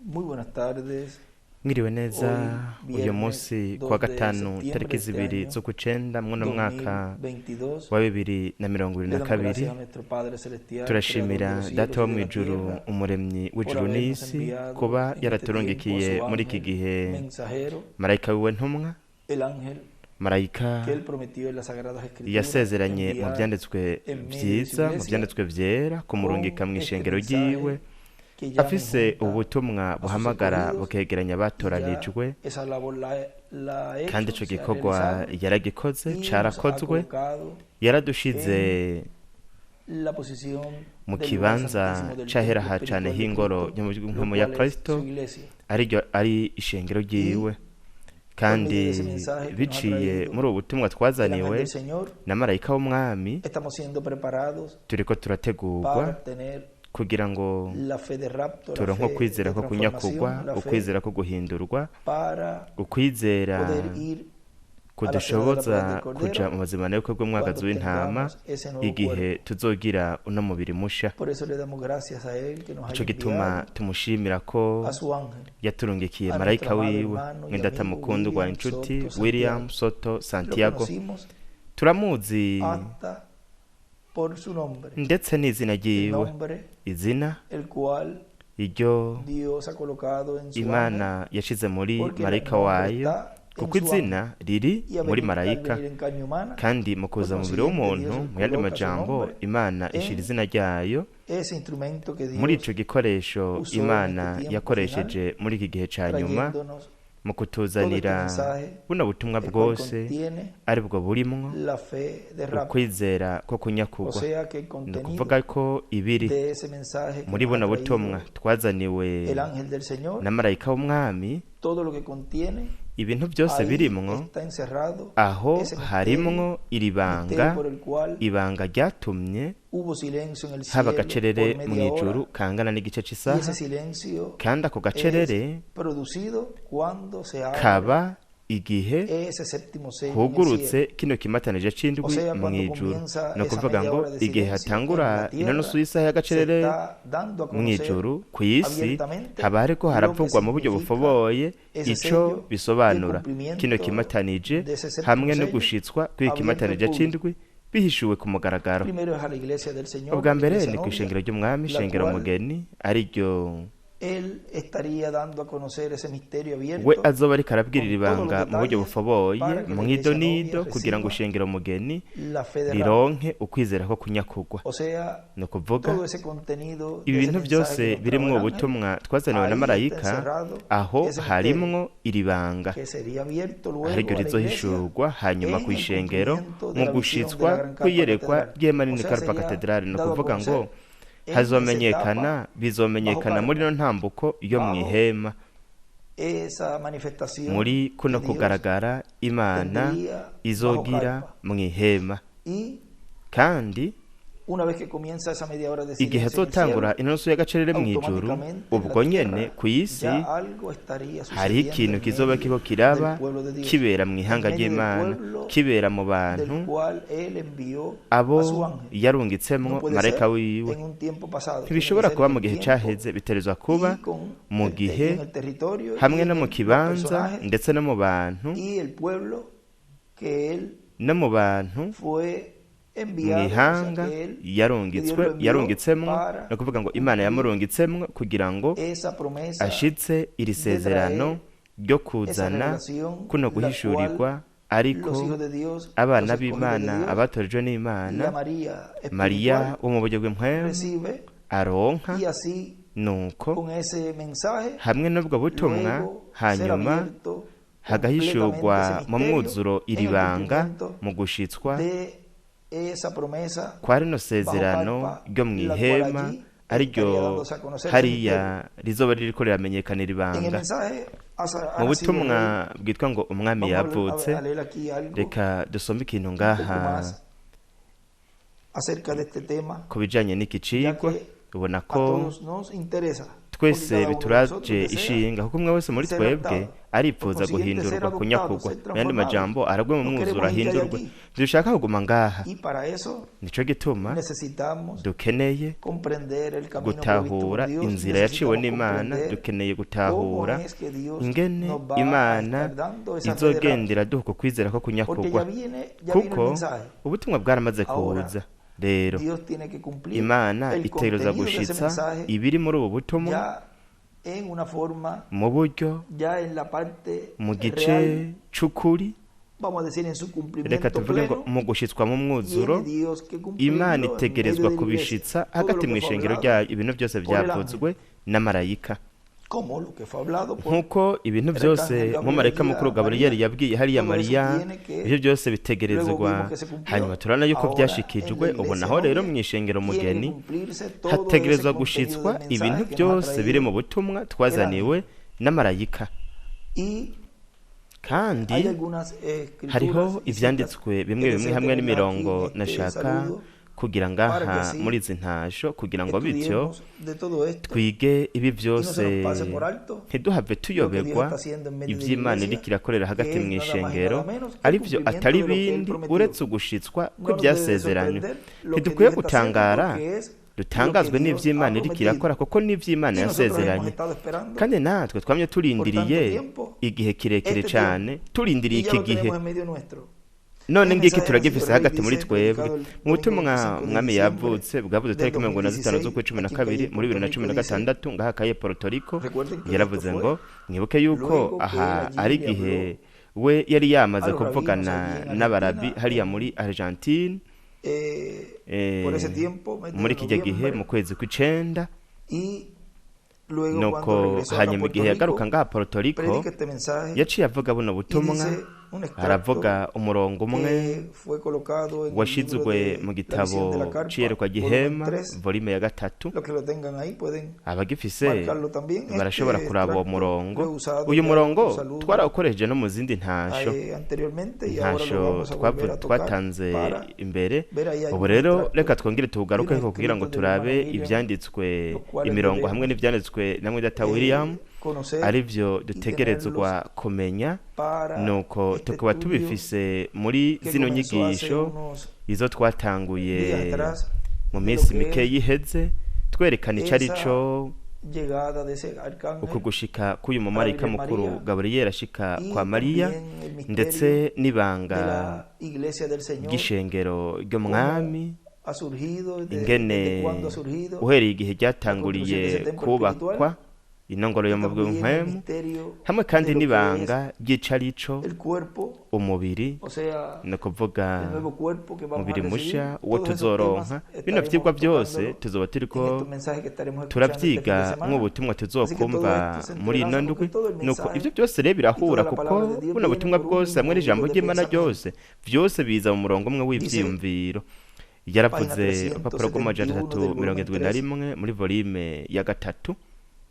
Muy buenas tardes. Mwiriwe neza. Hoy, Uyu viernes munsi 2 kuwa de gatanu, septiembre tariki de este 2 año z'ukwicenda mwuno mwaka 2022, wa bibiri na mirongo ibiri le na damos kabiri, gracias a nuestro Padre Celestial, creador de turashimira los Data cielos wo y de mu la ijuru, tierra, umuremyi por w'ijuru habernos n'isi, enviado kuba en este tiempo a yaraturungikiye su muri iki ángel gihe mensajero, marayika wiwe ntumwa, el ángel marayika que él prometió en las Sagradas Escrituras yasezeranye mu enviar vyanditswe en medio de su vyiza, mu iglesia vyanditswe vyera, kumurungika con mu este ishengero mensaje ryiwe que llama y afise junta ubutumwa a sus buhamagara escogidos, bukegeranya y ya abatoranijwe. esa labor la ha Kandi hecho, ico se ha gikorwa realizado yaragikoze, y nos ha carakozwe. colocado Yaradushize en la posición mu del lugar kibanza santísimo del c'ahera templo ha cane espiritual de h'ingoro Cristo, yo lo mu ya cual es Kristo, su iglesia. ariryo ari ishengero Y ryiwe. por medio Kandi de ese mensaje que nos ha biciye traído muri ubu butumwa el ángel twazaniwe del Señor, na marayika w'umwami, estamos siendo preparados turiko para turategurwa obtener kugira ngo la fe de rapto, la turonke fe de ukwizera ko transformación, kunyakugwa, la fe ukwizera ko guhindurwa, para ukwizera poder ir a la cena de la boda kudushoboza del kuja Cordero mu mazimano y'ubukwe bw'umwagazi cuando w'intama obtengamos ese nuevo igihe cuerpo. tuzogira uno mubiri musha. Por eso le damos gracias a Él que nos Ico haya gituma enviado tumushimira ko a su ángel, yaturungikiye a marayika nuestro amado wiwe, hermano y mwendata amigo mukundwa, William inshuti Soto William Santiago. Soto Lo Santiago. conocimos Turamuzi hasta por su nombre, ndetse n'izina el ryiwe, nombre izina el cual iryo Dios ha colocado en su ángel, Imana yashize muri porque el marayika nombre wayo, está en kuko su ángel. izina riri Y a muri venir, al marayika. venir en carne humana, Kandi mu por kuza mu mubiri consiguiente w'umuntu, Dios mu yandi coloca su majambo, nombre Imana ishira en izina ryayo ese instrumento que muri Dios ico gikoresho usó en este Imana tiempo final, yakoresheje muri iki gihe ca nyuma trayéndonos mu todo este kutuzanira mensaje, buno butumwa el cual bwose, contiene aribwo burimwo la fe de rapto. ukwizera ko O kunyakugwa. sea que el Ni contenido ukuvuga ko ibiri de ese mensaje que muri nos ha buno butumwa traído twazaniwe el ángel del Señor, na marayika w'umwami, todo lo que contiene, ibintu byose ahí birimwo, está encerrado aho ese misterio, harimwo iri misterio banga, por el cual ibanga ryatumye hubo silencio en el haba cielo agacerere por mu media ijuru hora, kangana n'igice y c'isaha. ese silencio Kandi ako es gacerere producido cuando se abre kaba igihe ese séptimo sello en el hugurutse cielo. kino kimatanije O c'indwi sea, mu cuando ijuru. comienza Ni esa ukuvuga media ngo hora de igihe silencio en la hatangura ino nusu tierra, y'isaha se y'agacerere está dando a mu conocer ijuru ku isi, abiertamente haba hariko lo que haravugwa mu buryo significa bufoboye ese ico sello y el bisobanura kino cumplimiento kimatanije, de ese séptimo hamwe no sello gushitswa kw'iki abierto al kimatanije público. c'indwi bihishuwe ku mugaragaro. Primero es a la iglesia del Señor, Ubwa la mbere iglesia ni novia, kw'ishengero ry'umwami, la ishengero cual mugeni, ariryo él estaría dando a conocer ese misterio we abierto azoba ariko arabwirira con todos los ibanga mu buryo detalles bufoboye, para que mu la iglesia novia mwidonido, kugira ngo reciba ishengero mugeni la fe de rapto. rironke ukwizera ko kunyakugwa. O sea, Ni ukuvuga todo ese contenido de ese ibintu mensaje byose que nos trajo birimwo el ángel, ubutumwa twazaniwe na ahí está marayika, encerrado aho ese misterio harimwo iri banga, que sería abierto luego ariryo a la iglesia rizohishurwa hanyuma en ku el ishengero cumplimiento de mu la visión de la gushitswa gran carpa kw'iyerekwa catedral. ry'ihema O nini sea, karpa sería katedrali. Ni dado a ukuvuga ngo conocer en esa etapa hazomenyekana, bajo bizomenyekana muri carpa, ino ntambuko yo bajo mw'ihema, esa manifestación muri kuno que Dios kugaragara Imana tendría bajo izogira carpa. mw'ihema. Y Kandi una vez que comienza esa media hora de igihe silencio en el azotangura cielo, ino nusu y'agacerere mw'ijuru, automáticamente en la ubwo nyene tierra ku isi ya algo estaría hariho sucediendo ikintu en kizoba medio kiriko kiraba, del pueblo de Dios, kibera en mw'ihanga medio del ry'Imana, pueblo kibera mu del bantu cual él envió a abo su ángel. No yarungitsemwo puede marayika ser wiwe. en un tiempo pasado, tiene que Ntibishobora ser kuba en mu el gihe tiempo caheze, bitegerezwa kuba y con mu gihe en el territorio hamwe y no en mu los kibanza, personajes ndetse no mu bantu, y el pueblo que él no mu bantu fue enviado, o sea, mw'ihanga que él, que Dios yarungitswe lo envió yarungitsemwo. para Ni ukuvuga ngo Imana cumplir yamurungitsemwo kugira ngo esa promesa ashitse iri de sezerano traer ryo esa kuzana revelación, kuno la cual guhishurirwa, los ariko hijos de Dios, abana los escogidos de b'Imana, Dios, abatorejwe la n'Imana, María Mariya espiritual wo mu buryo bw'impwemu recibe, aronka. y así Nuko con ese mensaje hamwe n'ubwo butumwa, luego ser hanyuma abierto completamente hagahishurwa ese mu misterio mwuzuro en iri el banga cumplimiento mu gushitswa de esa promesa kwa rino bajo sezerano carpa, ryo la cual mw'ihema, allí ariryo estaría dándose a conocer ese misterio. hariya rizoba ririko riramenyekanira En el ibanga. mensaje Mu ha nacido el butumwa rey, bwitwa ngo umwami vamos yavutse, a leer aquí algo reka dusome ikintu un poco ngaha más acerca de este tema, ku bijanye n'iki ya cigwa. que Ubona a ko todos nos interesa. Twese cada uno de bituraje nosotros desea ishinga, kuko umwe wese muri ser twebwe adoptado. Por aripfuza consiguiente, ser guhindurwa, adoptado, kunyakugwa. ser Mu yandi transformado. majambo, aragwe mu No mwuzuro, queremos ir ya de ahindurwe. aquí. Ntidushaka kuguma ngaha. Y para eso Nico gituma necesitamos dukeneye comprender el camino provisto por gutahura Dios, inzira yaciwe necesitamos n'Imana, comprender dukeneye cómo gutahura es que Dios ingene nos va a Imana estar dando esa fe de rapto. izogendera duha uku kwizera ko Porque ya kunyakugwa, viene, ya vino el kuko mensaje. ubutumwa bwaramaze Ahora, kuza. Rero Dios tiene que cumplir Imana el itegerezwa contenido de ese gushitsa mensaje ibiri muri ubu butumwa ya en una forma, mu buryo, ya en la parte mu gice real, c'ukuri, vamos a decir en su reka cumplimiento tuvuge ngo pleno. mu gushitswa mu mwuzuro. Tiene Dios que cumplirlo Imana en medio itegerezwa de la iglesia. kubishitsa Todo lo hagati que mu fue ishengero hablado ryayo, ibintu byose por el byavuzwe ángel, n'amarayika, como lo que fue hablado por nk'uko ibintu el byose arcángel Gabriel umumarayika allí mukuru a Gaburiyeli María. yabwiye hariya Todo eso Mariya, tiene que, ibyo byose luego bitegerezwa. vimos que se cumplió. Hanyuma turabona yuko Ahora en la byashikijwe. Ubu iglesia naho rero novia mu ishengero tiene que mugeni cumplirse todo ese hategerezwa contenido del gushitswa ibintu mensaje que nos ha byose biri traído mu butumwa el ángel. twazaniwe n'amarayika. Y Kandi hay algunas hariho escrituras y citas ivyanditswe bimwe que bimwe deseo hamwe tener aquí en n'imirongo este nashaka saludo kugira para que ngaha así muri izi ntasho, kugira ngo bityo estudiemos de todo esto twige ibi y no se byose, nos pase por alto ntiduhave lo que Dios tuyoberwa está haciendo en medio de la ivy'Imana iglesia, iriko irakorera que hagati es nada más y mw'ishengero, nada menos que el arivyo cumplimiento atari de lo que Él bindi prometió. uretse ugushitswa No nos debe de kw'ivyasezeranywe. sorprender lo que Ntidukwiye Dios está haciendo gutangara, porque es lo que dutangazwe Dios ha n'ivy'Imana iriko prometido. irakora, kuko n'ivy'Imana Y nosotros hemos yasezeranye. estado esperando Kandi natwe twamye por tanto turindiriye tiempo igihe kirekire este cane, tiempo turindiriye y ya iki lo gihe. tenemos en medio nuestro. None El ngiki mensaje ha sido turagifise rey, hagati muri dice, twebwe. predicado el Mu domingo butumwa 25 de umwami diciembre yavutse bwavuze del itariki 25 2016 z'ukwa cumi na aquí en kabiri Calle muri bibiri Puerto na cumi Rico, na dice, gatandatu ngaha kaye Puerto Rico, recuerden que esto yaravuze fue ngo mwibuke yuko luego que él aha allí ari le igihe habló we yari yamaze a los rabinos kuvugana allí en n'abarabi Argentina hariya en, muri Argentine, por ese eh, tiempo, mes de muri kijya gihe mu noviembre, kwezi kw'icenda. y luego cuando Nuko regresó acá a hanyuma Puerto igihe yagaruka Rico, ngaha Puerto Rico, predica este mensaje yaciye avuga buno y butumwa, dice un extracto aravuga umurongo umwe que fue colocado en el libro washizwe de mu La visión de la gitabo carpa, c'iyerekwa volumen gihema, 3. volume ya gatatu. Los que lo tengan ahí pueden Abagifise marcarlo también. barashobora Este kuraba uwo extracto lo he murongo. usado Uyu ya en murongo un saludo twarawukoresheje no mu zindi ntasho, anteriormente y ahora lo ntasho vamos a volver a tocar twatanze para imbere. ver ahí Ubu algún rero extracto reka twongere y tuwugarukeko unos kugira ngo escritos del hermano turabe William, ivyanditswe, los cuales imirongo hamwe debemos n'ivyanditswe na mwene data William, conocer arivyo y dutegerezwa tenerlos kumenya, para nuko este tukaba estudio tubifise muri que zino comenzó hace nyigisho unos izo twatanguye días atrás mu de lo minsi que mike es yiheze, twerekana ico ari esa co llegada de ese uku arcángel gushika k'uyu a la mumarayika Virgen mukuru María Gaburiyeli ashika y kwa Mariya, también el misterio ndetse n'ibanga de la iglesia del Señor, ry'ishengero cómo ry'umwami, ha surgido, ingene desde cuándo ha surgido uhereye igihe la construcción de ryatanguriye ese templo kubakwa espiritual inongoro y yo mu también el bw'impwemu, misterio hamwe kandi de lo que es n'ibanga ry'ico arico el cuerpo, umubiri, o sea, ni ukuvuga el nuevo cuerpo que vamos a umubiri recibir. musha uwo Todos esos temas tuzoronka. Bino vyigwa estaremos byose tocándolo tuzoba turiko en estos mensajes que estaremos escuchando este fin de turavyiga semana. nk'ubutumwa Así que todo tuzokumva esto se muri ino entrelaza porque ndwi. todo el Nuko mensaje ivyo byose rero y toda birahura, la kuko palabra de Dios buno viene butumwa por un bwose hamwe mismo n'ijambo hilo de ry'Imana pensamiento. ryose, vyose biza mu murongo umwe Dice w'ivyiyumviro. Yaravuze página urupapuro rw'amajana 371 atatu del mirongo volumen indwi na 3. rimwe muri volume ya gatatu.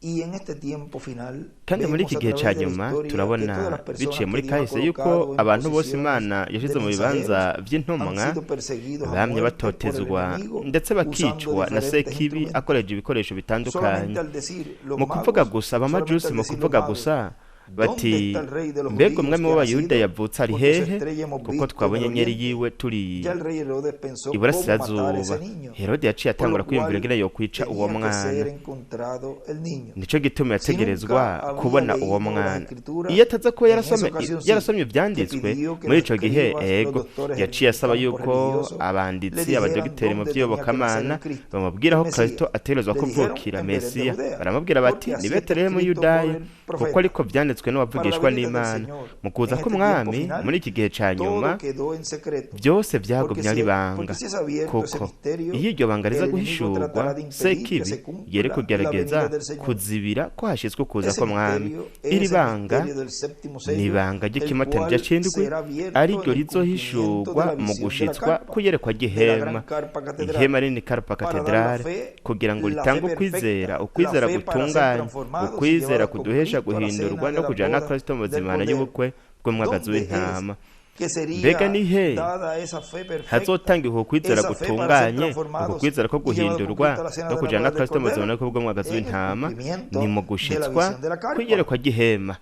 Y en este tiempo final Kandi muri vemos iki a gihe ca través de la nyuma historia que turabona todas las personas biciye que muri Dios ha kahise yuko colocado en abantu bose posiciones Imana de yashize mu bibanza mensajeros han vy'intumwa sido perseguidos a bamye muerte por el batotezwa enemigo ndetse usando bakicwa na diferentes Sekibi instrumentos. akoresheje ibikoresho bitandukanye. Solamente al decir los Mu kuvuga magos, gusa solamente abamajusi, al mu decir los kuvuga magos, gusa ¿dónde bati está el rey de los mbega judíos umwami que ha w'abayuda nacido? yavutse ari Porque su hehe? estrella hemos Kuko visto en twabonye el inyeri oriente. yiwe turi Ya el rey Herodes pensó cómo iburasirazuba. matar a ese niño, Herode yaciye por atangura lo kwiyumvira cual ingene yokwica uwo tenía que mwana. ser encontrado el niño. Nico gituma Si yategerezwa nunca había kubona uwo leído las mwana. escrituras, Iyo ataza kuba en esa ocasión sí, yarasomye que ivyanditswe pidió que muri los ico gihe, escribas, los ego doctores yaciye en asaba el campo yuko religioso, le abanditsi, dijeran abadogiteri mu dónde tenía que nacer vy'iyobokamana el Cristo, bamubwira el aho Kristo Mesías. ategerezwa Le dijeron kuvukira, en Belén de Mesiya. Judea, Baramubwira bati porque ni así está Betelehemu escrito por Yudaya, el kuko profeta. ariko vyanditswe Para la n'uwavugishwa venida del n'Imana. Señor, Mu kuza en este tiempo k'umwami final, muri iki gihe ca todo nyuma, quedó en secreto. byose Porque vyagumye ari si, ibanga, porque si es abierto ese kuko misterio, iyo iryo banga riza el enemigo guhishurwa, tratará de impedir que Sekibi se yere cumpla la kugerageza venida del Señor. kuzibira ko hashitswe ukuza Ese k'umwami. misterio es Iri el banga misterio del séptimo ni sello, ibanga el ry'ikimatanya cual c'indwi, será abierto ariryo en el cumplimiento de rizohishurwa la mu visión de la gushitswa carpa, kw'iyerekwa de la gran ry'ihema, carpa catedral, ihema rinini karpa para dar la katedrale, fe, kugira ngo la fe ritange ukwizera, perfecta, la ukwizera fe para ser gutunganye, transformados y ukwizera llevados con kuduhesha Cristo a la cena guhindurwa de no la kujana na boda Kristo mu del mazimana Cordero. y'ubukwe bw'umwagazi ¿Dónde es w'intama. Que sería Mbega ni he dada esa fe perfecta, hazotangirwa ukwizera esa fe para ser gutunganye, transformados uku kwizera ko y llevados con guhindurwa Cristo a la cena no de la kujana na boda del Kristo mu Cordero? buzima bw'umwagazi En el w'intama? cumplimiento Ni mu de la gushitswa visión de la carpa. kw'iyerekwa ry'ihema.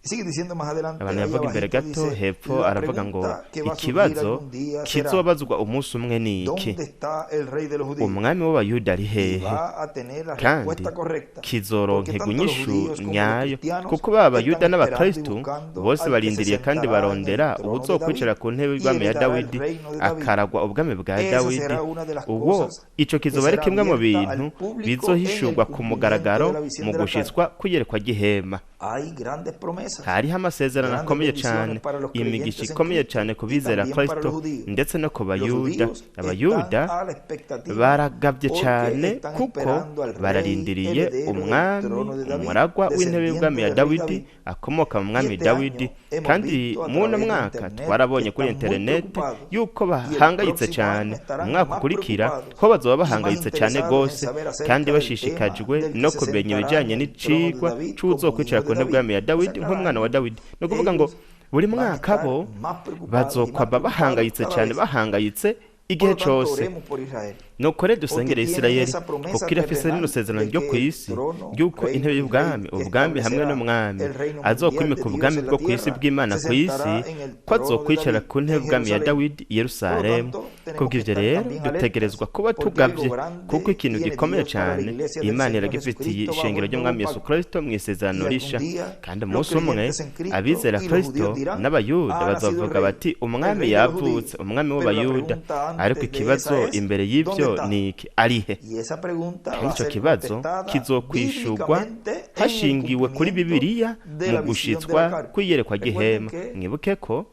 Sigue diciendo más adelante, Abantu ahí yavuga imbere abajito, gato dice, hepfo la aravuga ngo pregunta que va a surgir ikibazo algún día será, kizobazwa umunsi umwe ni iki: ¿dónde está el rey de los judíos? Umwami w'Abayuda ari Y hehe? va a tener la Kandi respuesta correcta, porque kizoronkegwa tanto los inyishu judíos como los nyayo, cristianos kuko baba Abayuda están esperando y n'Abakristu buscando bose al que se barindiriye kandi sentará en el barondera trono de uwuzokwicara David ku ntebe y y'ubwami ya heredará el Dawidi, reino de David. akaragwa ubwami bwa Esa Dawidi. será una de las Uwo cosas ico que kizoba ari será kimwe mu abierta al bintu público en el bizohishurwa ku cumplimiento de mugaragaro la visión mu de la gushitswa carpa. kw'iyerekwa ry'ihema. Hay grandes promesas, Hariho amasezerano grandes akomeye bendiciones cyane, para los imigisha creyentes en ikomeye Cristo cyane ku y bizera también para Kristo los judíos. ndetse no ku Los Bayuda. judíos están Abayuda a la expectativa baragabye porque cyane están kuko esperando al rey bararindiriye heredero del umwami trono de David, umuragwa w'intebe y'ubwami descendiente ya del rey Dawidi, David. akomoka mu Y mwami este Dawidi. año hemos Kandi visto a muno través de mwaka internet que twarabonye kuri están muy interineti preocupados yuko y el bahangayitse próximo año cyane. estarán Umwaka más ukurikira preocupados ho bazoba y más bahangayitse cyane interesados en gose saber acerca kandi del tema bashishikajwe del que no se kumenya sentará ibijanye en el trono de n'icigwa David como c'uwuzokwicara hijo ku de ntebe David. y'ubwami ya O sea, Dawidi cada nk'umwana wa año Dawidi. Ni ukuvuga ngo ellos buri van a mwaka estar bo más preocupados y más bazokwaba preocupados bahangayitse cada cyane, vez. bahangayitse Por igihe lo tanto, cose. oremos por Israel, Nuko rero porque dusengere tienen Isirayeli, esa promesa kuko irafise rino terrenal sezerano de ryo que ku el isi trono, ry'uko reino intebe y rey y'ubwami, que ubwami hamwe establecerá n'umwami el reino mundial azokwimika de Dios ubwami en la bwo ku isi tierra, bw'Imana se ku isi, sentará en el ko trono de azokwicara David ku ntebe en y'ubwami ya Jerusalén. Dawidi i Por lo Yerusalemu. tanto, tenemos que Kubw'ivyo estar rero también alertas, dutegerezwa kuba porque algo tugavye, grande kuko ikintu tiene gikomeye Dios para la cyane iglesia del Imana Señor iragifitiye Jesucristo bajo ishengero el nuevo ry'umwami Yesu pacto. Kristo mu isezerano Y algún risha. día Kandi los umunsi umwe creyentes en Cristo abizera y los Kristo judíos dirán, n'Abayuda ha nacido el bazovuga rey, bati el umwami rey de los yavutse, judíos. umwami Pero la w'Abayuda. pregunta Ariko antes de ikibazo esa es, imbere ¿dónde y'ivyo está? ni iki: arihe? Y esa pregunta Kandi va a ico ser kibazo contestada kizokwishurwa bíblicamente en el hashingiwe kuri cumplimiento Bibiliya de mu la visión de la gushitswa carpa. kw'iyerekwa Recuerden ry'ihema. que Mwibuke ko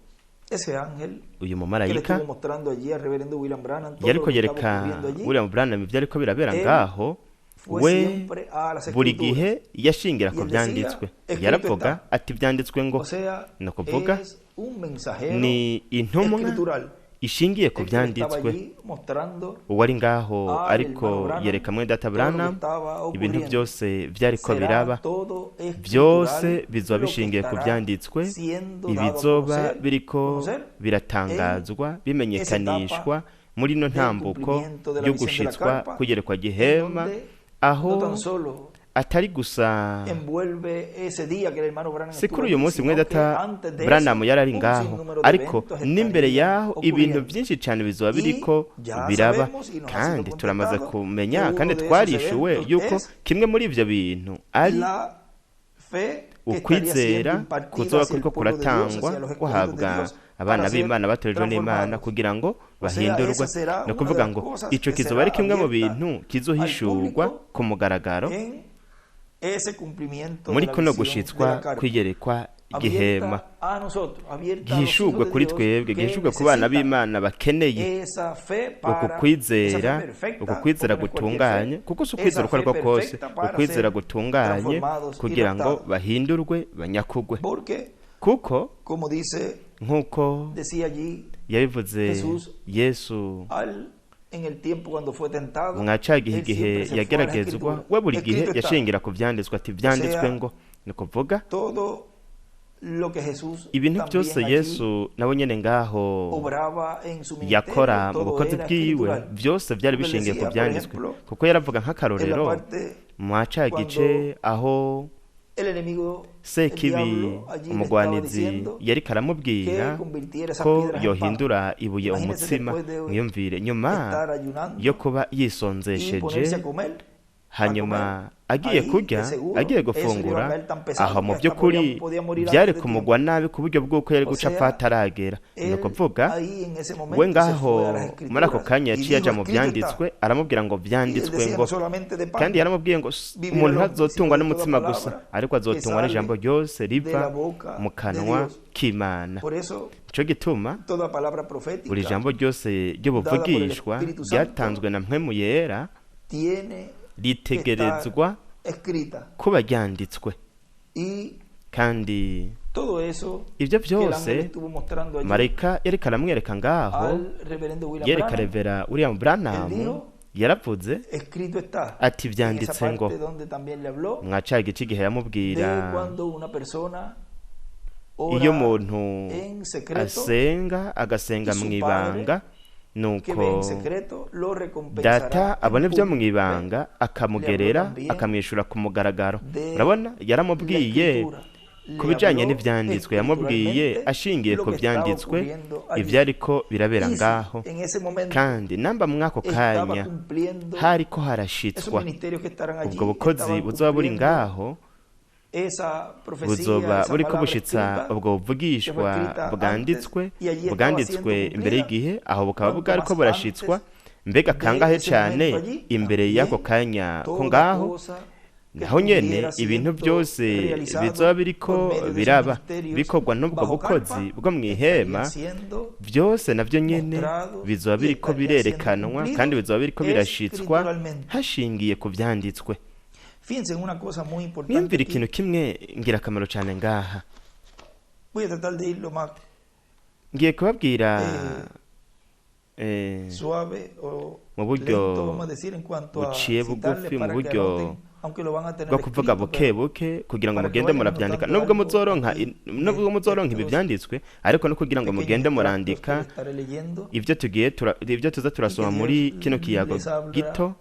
ese ángel uyu que le mumarayika estuvo mostrando allí al reverendo William Branham todo yariko lo que estaba yereka ocurriendo allí, William Branham ivyo ariko birabera él ngaho, fue we siempre a las buri escrituras gihe yashingira y ku él decía, vyanditswe. escrito Yaravuga está. ati byanditswe ngo. O sea, Ni ukuvuga es un mensajero ni intumwa escritural ishingiye ku el que le estaba vyanditswe. allí mostrando Uwo ari ngaho al ariko hermano Branham yereka mwene data todo lo que Branham estaba ibintu ocurriendo. byose vyariko Será biraba, todo byose escritural bizoba lo que bishingiye ku estará vyanditswe, siendo dado a ibizoba conocer, biriko conocer en biratangazwa esa etapa bimenyekanishwa muri ino del ntambuko cumplimiento de la yo visión de la gushitswa carpa, kw'iyerekwa en ry'ihema, donde no aho tan solo atari gusa envuelve ese día que el hermano Branham si estuvo kuri uyu allí, munsi mwene sino que data antes de Branham eso yari ari un ngaho, sinnúmero de ariko eventos n'imbere estarían yaho ibintu ocurriendo. byinshi cyane bizoba Y biriko ya biraba. sabemos y nos ha sido Kandi turamaze contestado que kumenya uno kandi de esos twarishuwe eventos yuko es kimwe muri ivyo bintu ari la fe que estaría siendo ukwizera impartida kuzoba hacia el kuriko pueblo de Dios, kuratangwa hacia los escogidos de guhabwa Dios, abana para ser b'Imana batorejwe n'Imana transformados. kugira ngo O sea, bahindurwe. esa será Ni una de ukuvuga las ngo cosas ico que kizoba ari será kimwe mu abierta bintu al kizohishurwa público ku mugaragaro en ese cumplimiento de muri la kuno visión de gushitswa la carpa. kw'iyerekwa ry'ihema, Abierta a nosotros, abierta a los hijos gihishurwe de kuri Dios twebwe, que gihishurwe ku bana necesitan b'Imana bakeneye esa fe uku para, esa fe kwizera, uku perfecta, porque kwizera no es cualquier gutunganye, fe, kuko si ukwizera esa uko fe ariko kose, perfecta para ukwizera ser gutunganye transformados y kugira ngo raptados. bahindurwe banyakugwe. Porque, Kuko como dice, nk'uko decía allí yabivuze Jesús Yesu al, en el tiempo cuando fue tentado, mwa ca gihe él igihe siempre se fue a las yageragezwa, escrituras. we buri gihe Escrito está. yashingira ku vyanditswe ati O vyanditswe sea, ngo. Ni ukuvuga todo lo que Jesús ibintu también byose allí Yesu nawe nyene ngaho obraba en su ministerio, yakora mu todo bukozi era bwiwe, escritural. byose byari Porque él bishingiye ku decía, por vyanditswe, ejemplo, kuko yaravuga en la nk'akarorero parte mwa ca gice cuando aho el enemigo, el Sekibi diablo, allí le estaba umugwanizi diciendo yariko aramubwira que convirtiera esas ko piedras en pan. yohindura ibuye Imagínense umutsima. después de Mwiyumvire nyuma estar ayunando yo kuba y ponerse yisonzesheje, a comer, a hanyuma comer, agiye ahí de kurya, seguro agiye eso le iba a gufungura, caer tan aho pesado mu que hasta by'ukuri podía morir byari antes de kumugwa tiempo. nabi ku buryo bw'uko yari O guca apfa sea, ataragera. Ni él ukuvuga ahí en ese we momento se ngaho fue a las muri ako escrituras kanya y yaciye aja dijo, mu escrito está. vyanditswe aramubwira ngo Y él vyanditswe decía, ngo. no solamente de Kandi pan yaramubwiye ngo vivirá umuntu el hombre, sino ntazotungwa de toda n'umutsima gusa, palabra ariko que azotungwa n'ijambo sale ryose de riva la boca mu de kanwa Dios. k'Imana. Por eso, Nico gituma toda palabra buri profética jambo ryose dada por el ry'ubuvugishwa Espíritu Santo ryatanzwe na mpwemu yera tiene que estar ritegerezwa escrita. kuba ryanditswe. Y Kandi todo eso ivyo que el ángel vyose estuvo mostrando allí marayika yariko aramwereka ngaho, al reverendo William yereka Branham, revera William él Branham, dijo, yaravuze escrito está. ati En esa vyanditse ngo. parte donde también le habló Mwa ca gice igihe de yamubwira cuando una persona Iyo Ora umuntu en secreto, asenga, agasenga y su mu ibanga, que ve nuko en secreto lo recompensará Data en abona ibyo mu público. ibanga, akamugerera, también akamwishyura ku mugaragaro. de Urabona, la yaramubwiye escritura. ku Le bijyanye habló n'ibyanditswe, yamubwiye escrituralmente ashingiye lo ku que estaba byanditswe ocurriendo allí. ibyariko birabera Y si ngaho. en ese momento Kandi namba mw'ako estaba kanya cumpliendo hariko esos harashitswa ministerios que estarán allí, ubwo bukozi estaban buzoba buri cumpliendo ngaho, esa profecía, buzoba esa buriko palabra bushitsa escrita ubwo buvugishwa que fue escrita bwanditswe antes, y allí estaba bwanditswe siendo imbere cumplida. y'igihe, aho bukaba Cuanto bwariko más burashitswa. antes Mbega de kangahe ese cane momento allí, imbere y'ako también kanya ko toda ngaho, cosa que naho nyene estuviera ibintu siendo byose realizado bizoba biriko por medio de esos biraba ministerios bikorwa n'ubwo bajo bukozi carpa, bwo mw'ihema, estarían siendo byose navyo nyene mostrados bizoba y biriko estarían siendo birerekanwa cumplidos kandi bizoba biriko birashitswa escrituralmente. hashingiye ku vyanditswe. Fíjense en una cosa muy importante Mwiyumvire aquí. ikintu kimwe ngirakamaro cane ngaha. Voy a tratar de ir lo más Ngiye kubabwira suave o mu buryo lento, vamos a decir, en cuanto a buciye citarles bugufi, mu para que buryo anoten, aunque lo van a tener bwo kuvuga escrito, buke pero buke, kugira ngo para que mugende vayan murabyandika, anotando nubwo algo muzoronka aquí nubwo de muzoronka ibi estos byanditswe, ariko no kugira ngo pequeños mugende extractos que murandika les estaré leyendo ibyo tugiye ibyo tuza turasoma y que muri Dios kino kiyago les abra, gito.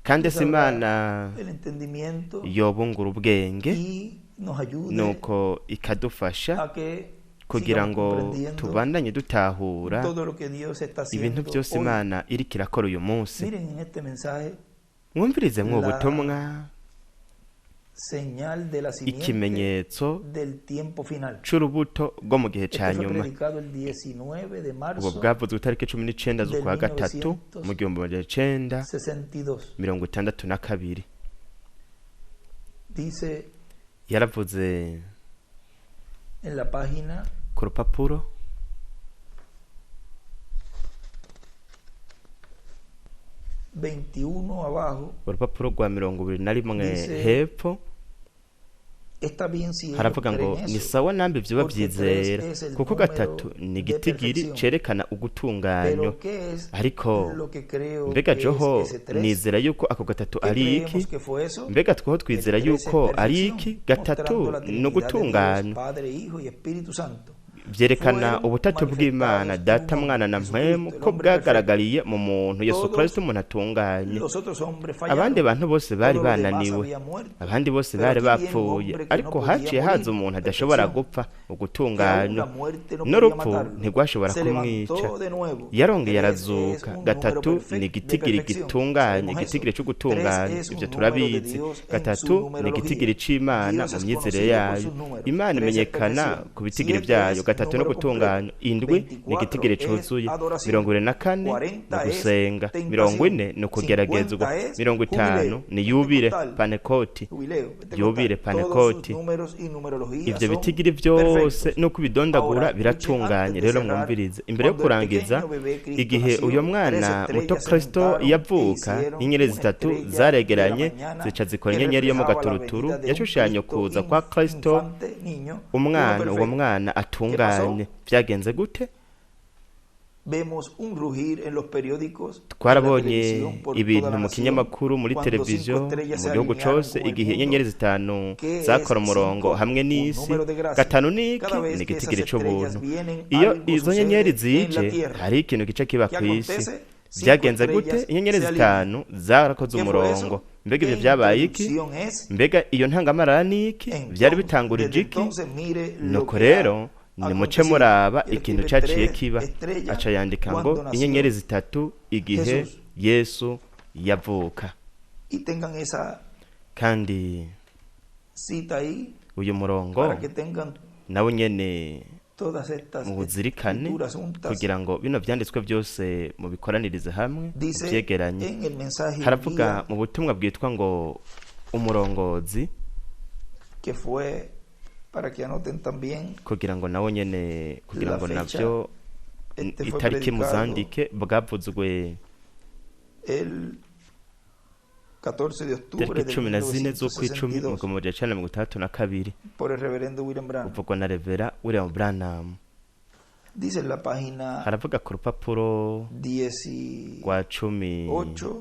Kandi les se abra Imana el entendimiento yobungura ubwenge, y nos ayude nuko ikadufasha a que kugira sigamos ngo comprendiendo tubandanye dutahura todo lo que Dios está ibintu haciendo byose hoy. Imana iriko irakora uyu munsi. Miren en este mensaje Mwumvirize mwo la butumwa señal de la simiente ikimenyetso del tiempo final. c'urubuto rwo mu gihe ca Este fue nyuma. predicado el 19 de Ubwo marzo bwavuzwe itariki 19 del z'ukwa gatatu mu 1962. 1962. Dice Yaravuze en la página ku rupapuro 21 abajo, urupapuro rwa 21 Dice, hepfo, está bien si ellos haravuga ngo creen ni eso, sawa nambi vyoba porque tres vyizera, es el kuko número gatatu ni de igitigiri perfección. cerekana ugutunganywa. Pero ¿qué es Ariko lo que creo mbega que es joho ese tres? nizera yuko ako gatatu ¿Qué ari iki? creemos que fue eso? Mbega tweho El twizera tres es yuko ari iki? perfección, Gatatu mostrando la ni Trinidad de Dios, ugutunganywa, Padre, Hijo y Espíritu Santo. vyerekana Fueron ubutatu bw'Imana, manifestados en Data, un hombre, Mwana na Mpwemu, Jesucristo, el ko hombre perfecto. bwagaragariye mu muntu Yesu Todos Kristo, umuntu atunganye. los otros hombres Abandi fallaron, bantu bose bari todos los demás bananiwe, habían muerto, abandi bose pero bari aquí viene un bapfuye, hombre que no ariko podía haciye haza morir, umuntu adashobora perfección, gupfa, que aún ugutunganywa, la muerte no podía n'urupfu matarlo. ntirwashobora Se kumwica. levantó de nuevo. Yarongeye Tres es arazuka. un número Gatatu ni de igitigiri perfección. gitunganye, Sabemos eso. igitigiri Tres c'ugutunganya, es ivyo un número de turabizi. Dios en su Gatatu ni numerología. igitigiri c'Imana Dios mu es myizerere conocido por yayo. sus números. Imana Tres es imenyekana perfección. ku bitigiri Siete vyayo. es Gatatu no número completo. gutunganywa. Indwi ni igitigiri 24 es cuzuye. adoración. 44 ni 40 es ugusenga. 40 tentación. ni ukugeragezwa. 50 es 50 jubileo. ni yubile Pentecostal. panekoti, Jubileo pentecostal. yubile Todos sus panekoti. números y numerología Ivyo son bitigiri vyose perfectos. nuko ubidondagura Ahora, escuchen biratunganye. antes de Rero cerrar, mwumvirize imbere yo cuando el kurangiza, pequeño bebé Cristo igihe uyo nació, tres mwana muto estrellas se Kristo juntaron e yavuka, hicieron inyenyeri una zitatu estrella de la zaregeranye mañana zica zikora que inyenyeri yo mu reflejaba la gaturuturu venida de un yashushanya Cristo ukuza kwa Kristo, infante, niño, uno umwana, uwo perfecto. mwana ¿Qué pasó? atunganye. Vyagenze gute? Vemos un rugir en los periódicos, en la Twarabonye televisión, por toda ibintu la mu nación, kinyamakuru, muri cuando cinco televiziyo, estrellas mu se gihugu alinearon cose, con el igihe mundo. inyenyeri zitanu ¿Qué es zakora umurongo cinco? hamwe Un n'isi. número de gracia. Gatanu niki? Cada vez Ni que esas igitigiri estrellas c'ubuntu. vienen, Iyo algo izo nyenyeri sucede en la zije, tierra. hari ikintu gica kiba ¿Qué kw'isi. acontece? Cinco Vyagenze gute? estrellas Inyenyeri se alinean. zitanu zarakoze ¿Qué fue umurongo. eso? Mbega ivyo ¿Qué vyabaye iki? introducción es? Mbega iyo ntangamarara ni iki? Vyari Entonces, bitangurije desde iki? entonces mire lo Nuko que ha rero nimuce acontecido. muraba Él ikintu escribe caciye tres kiba. estrellas Aca yandika ngo cuando nació inyenyeri zitatu igihe Jesús. Yesu yavuka. Y tengan esa Kandi cita ahí uyu murongo para que tengan nawe nyene todas estas muwuzirikane, escrituras juntas. kugira ngo bino vyanditswe byose mubikoranirize hamwe, Dice muvyegeranye. en el mensaje Haravuga guía mu butumwa bwitwa ngo umurongozi, que fue para que anoten también kugira ngo nawe nyene, kugira la ngo fecha. navyo Este fue itariki predicado muzandike, bwavuzwe el 14 de octubre itariki de 14 z'ukwicumi mu 1962 1962, por el reverendo William Branham. uvugwa na Revera William Branham. Dice en la página Haravuga ku rupapuro 18 rwa 18,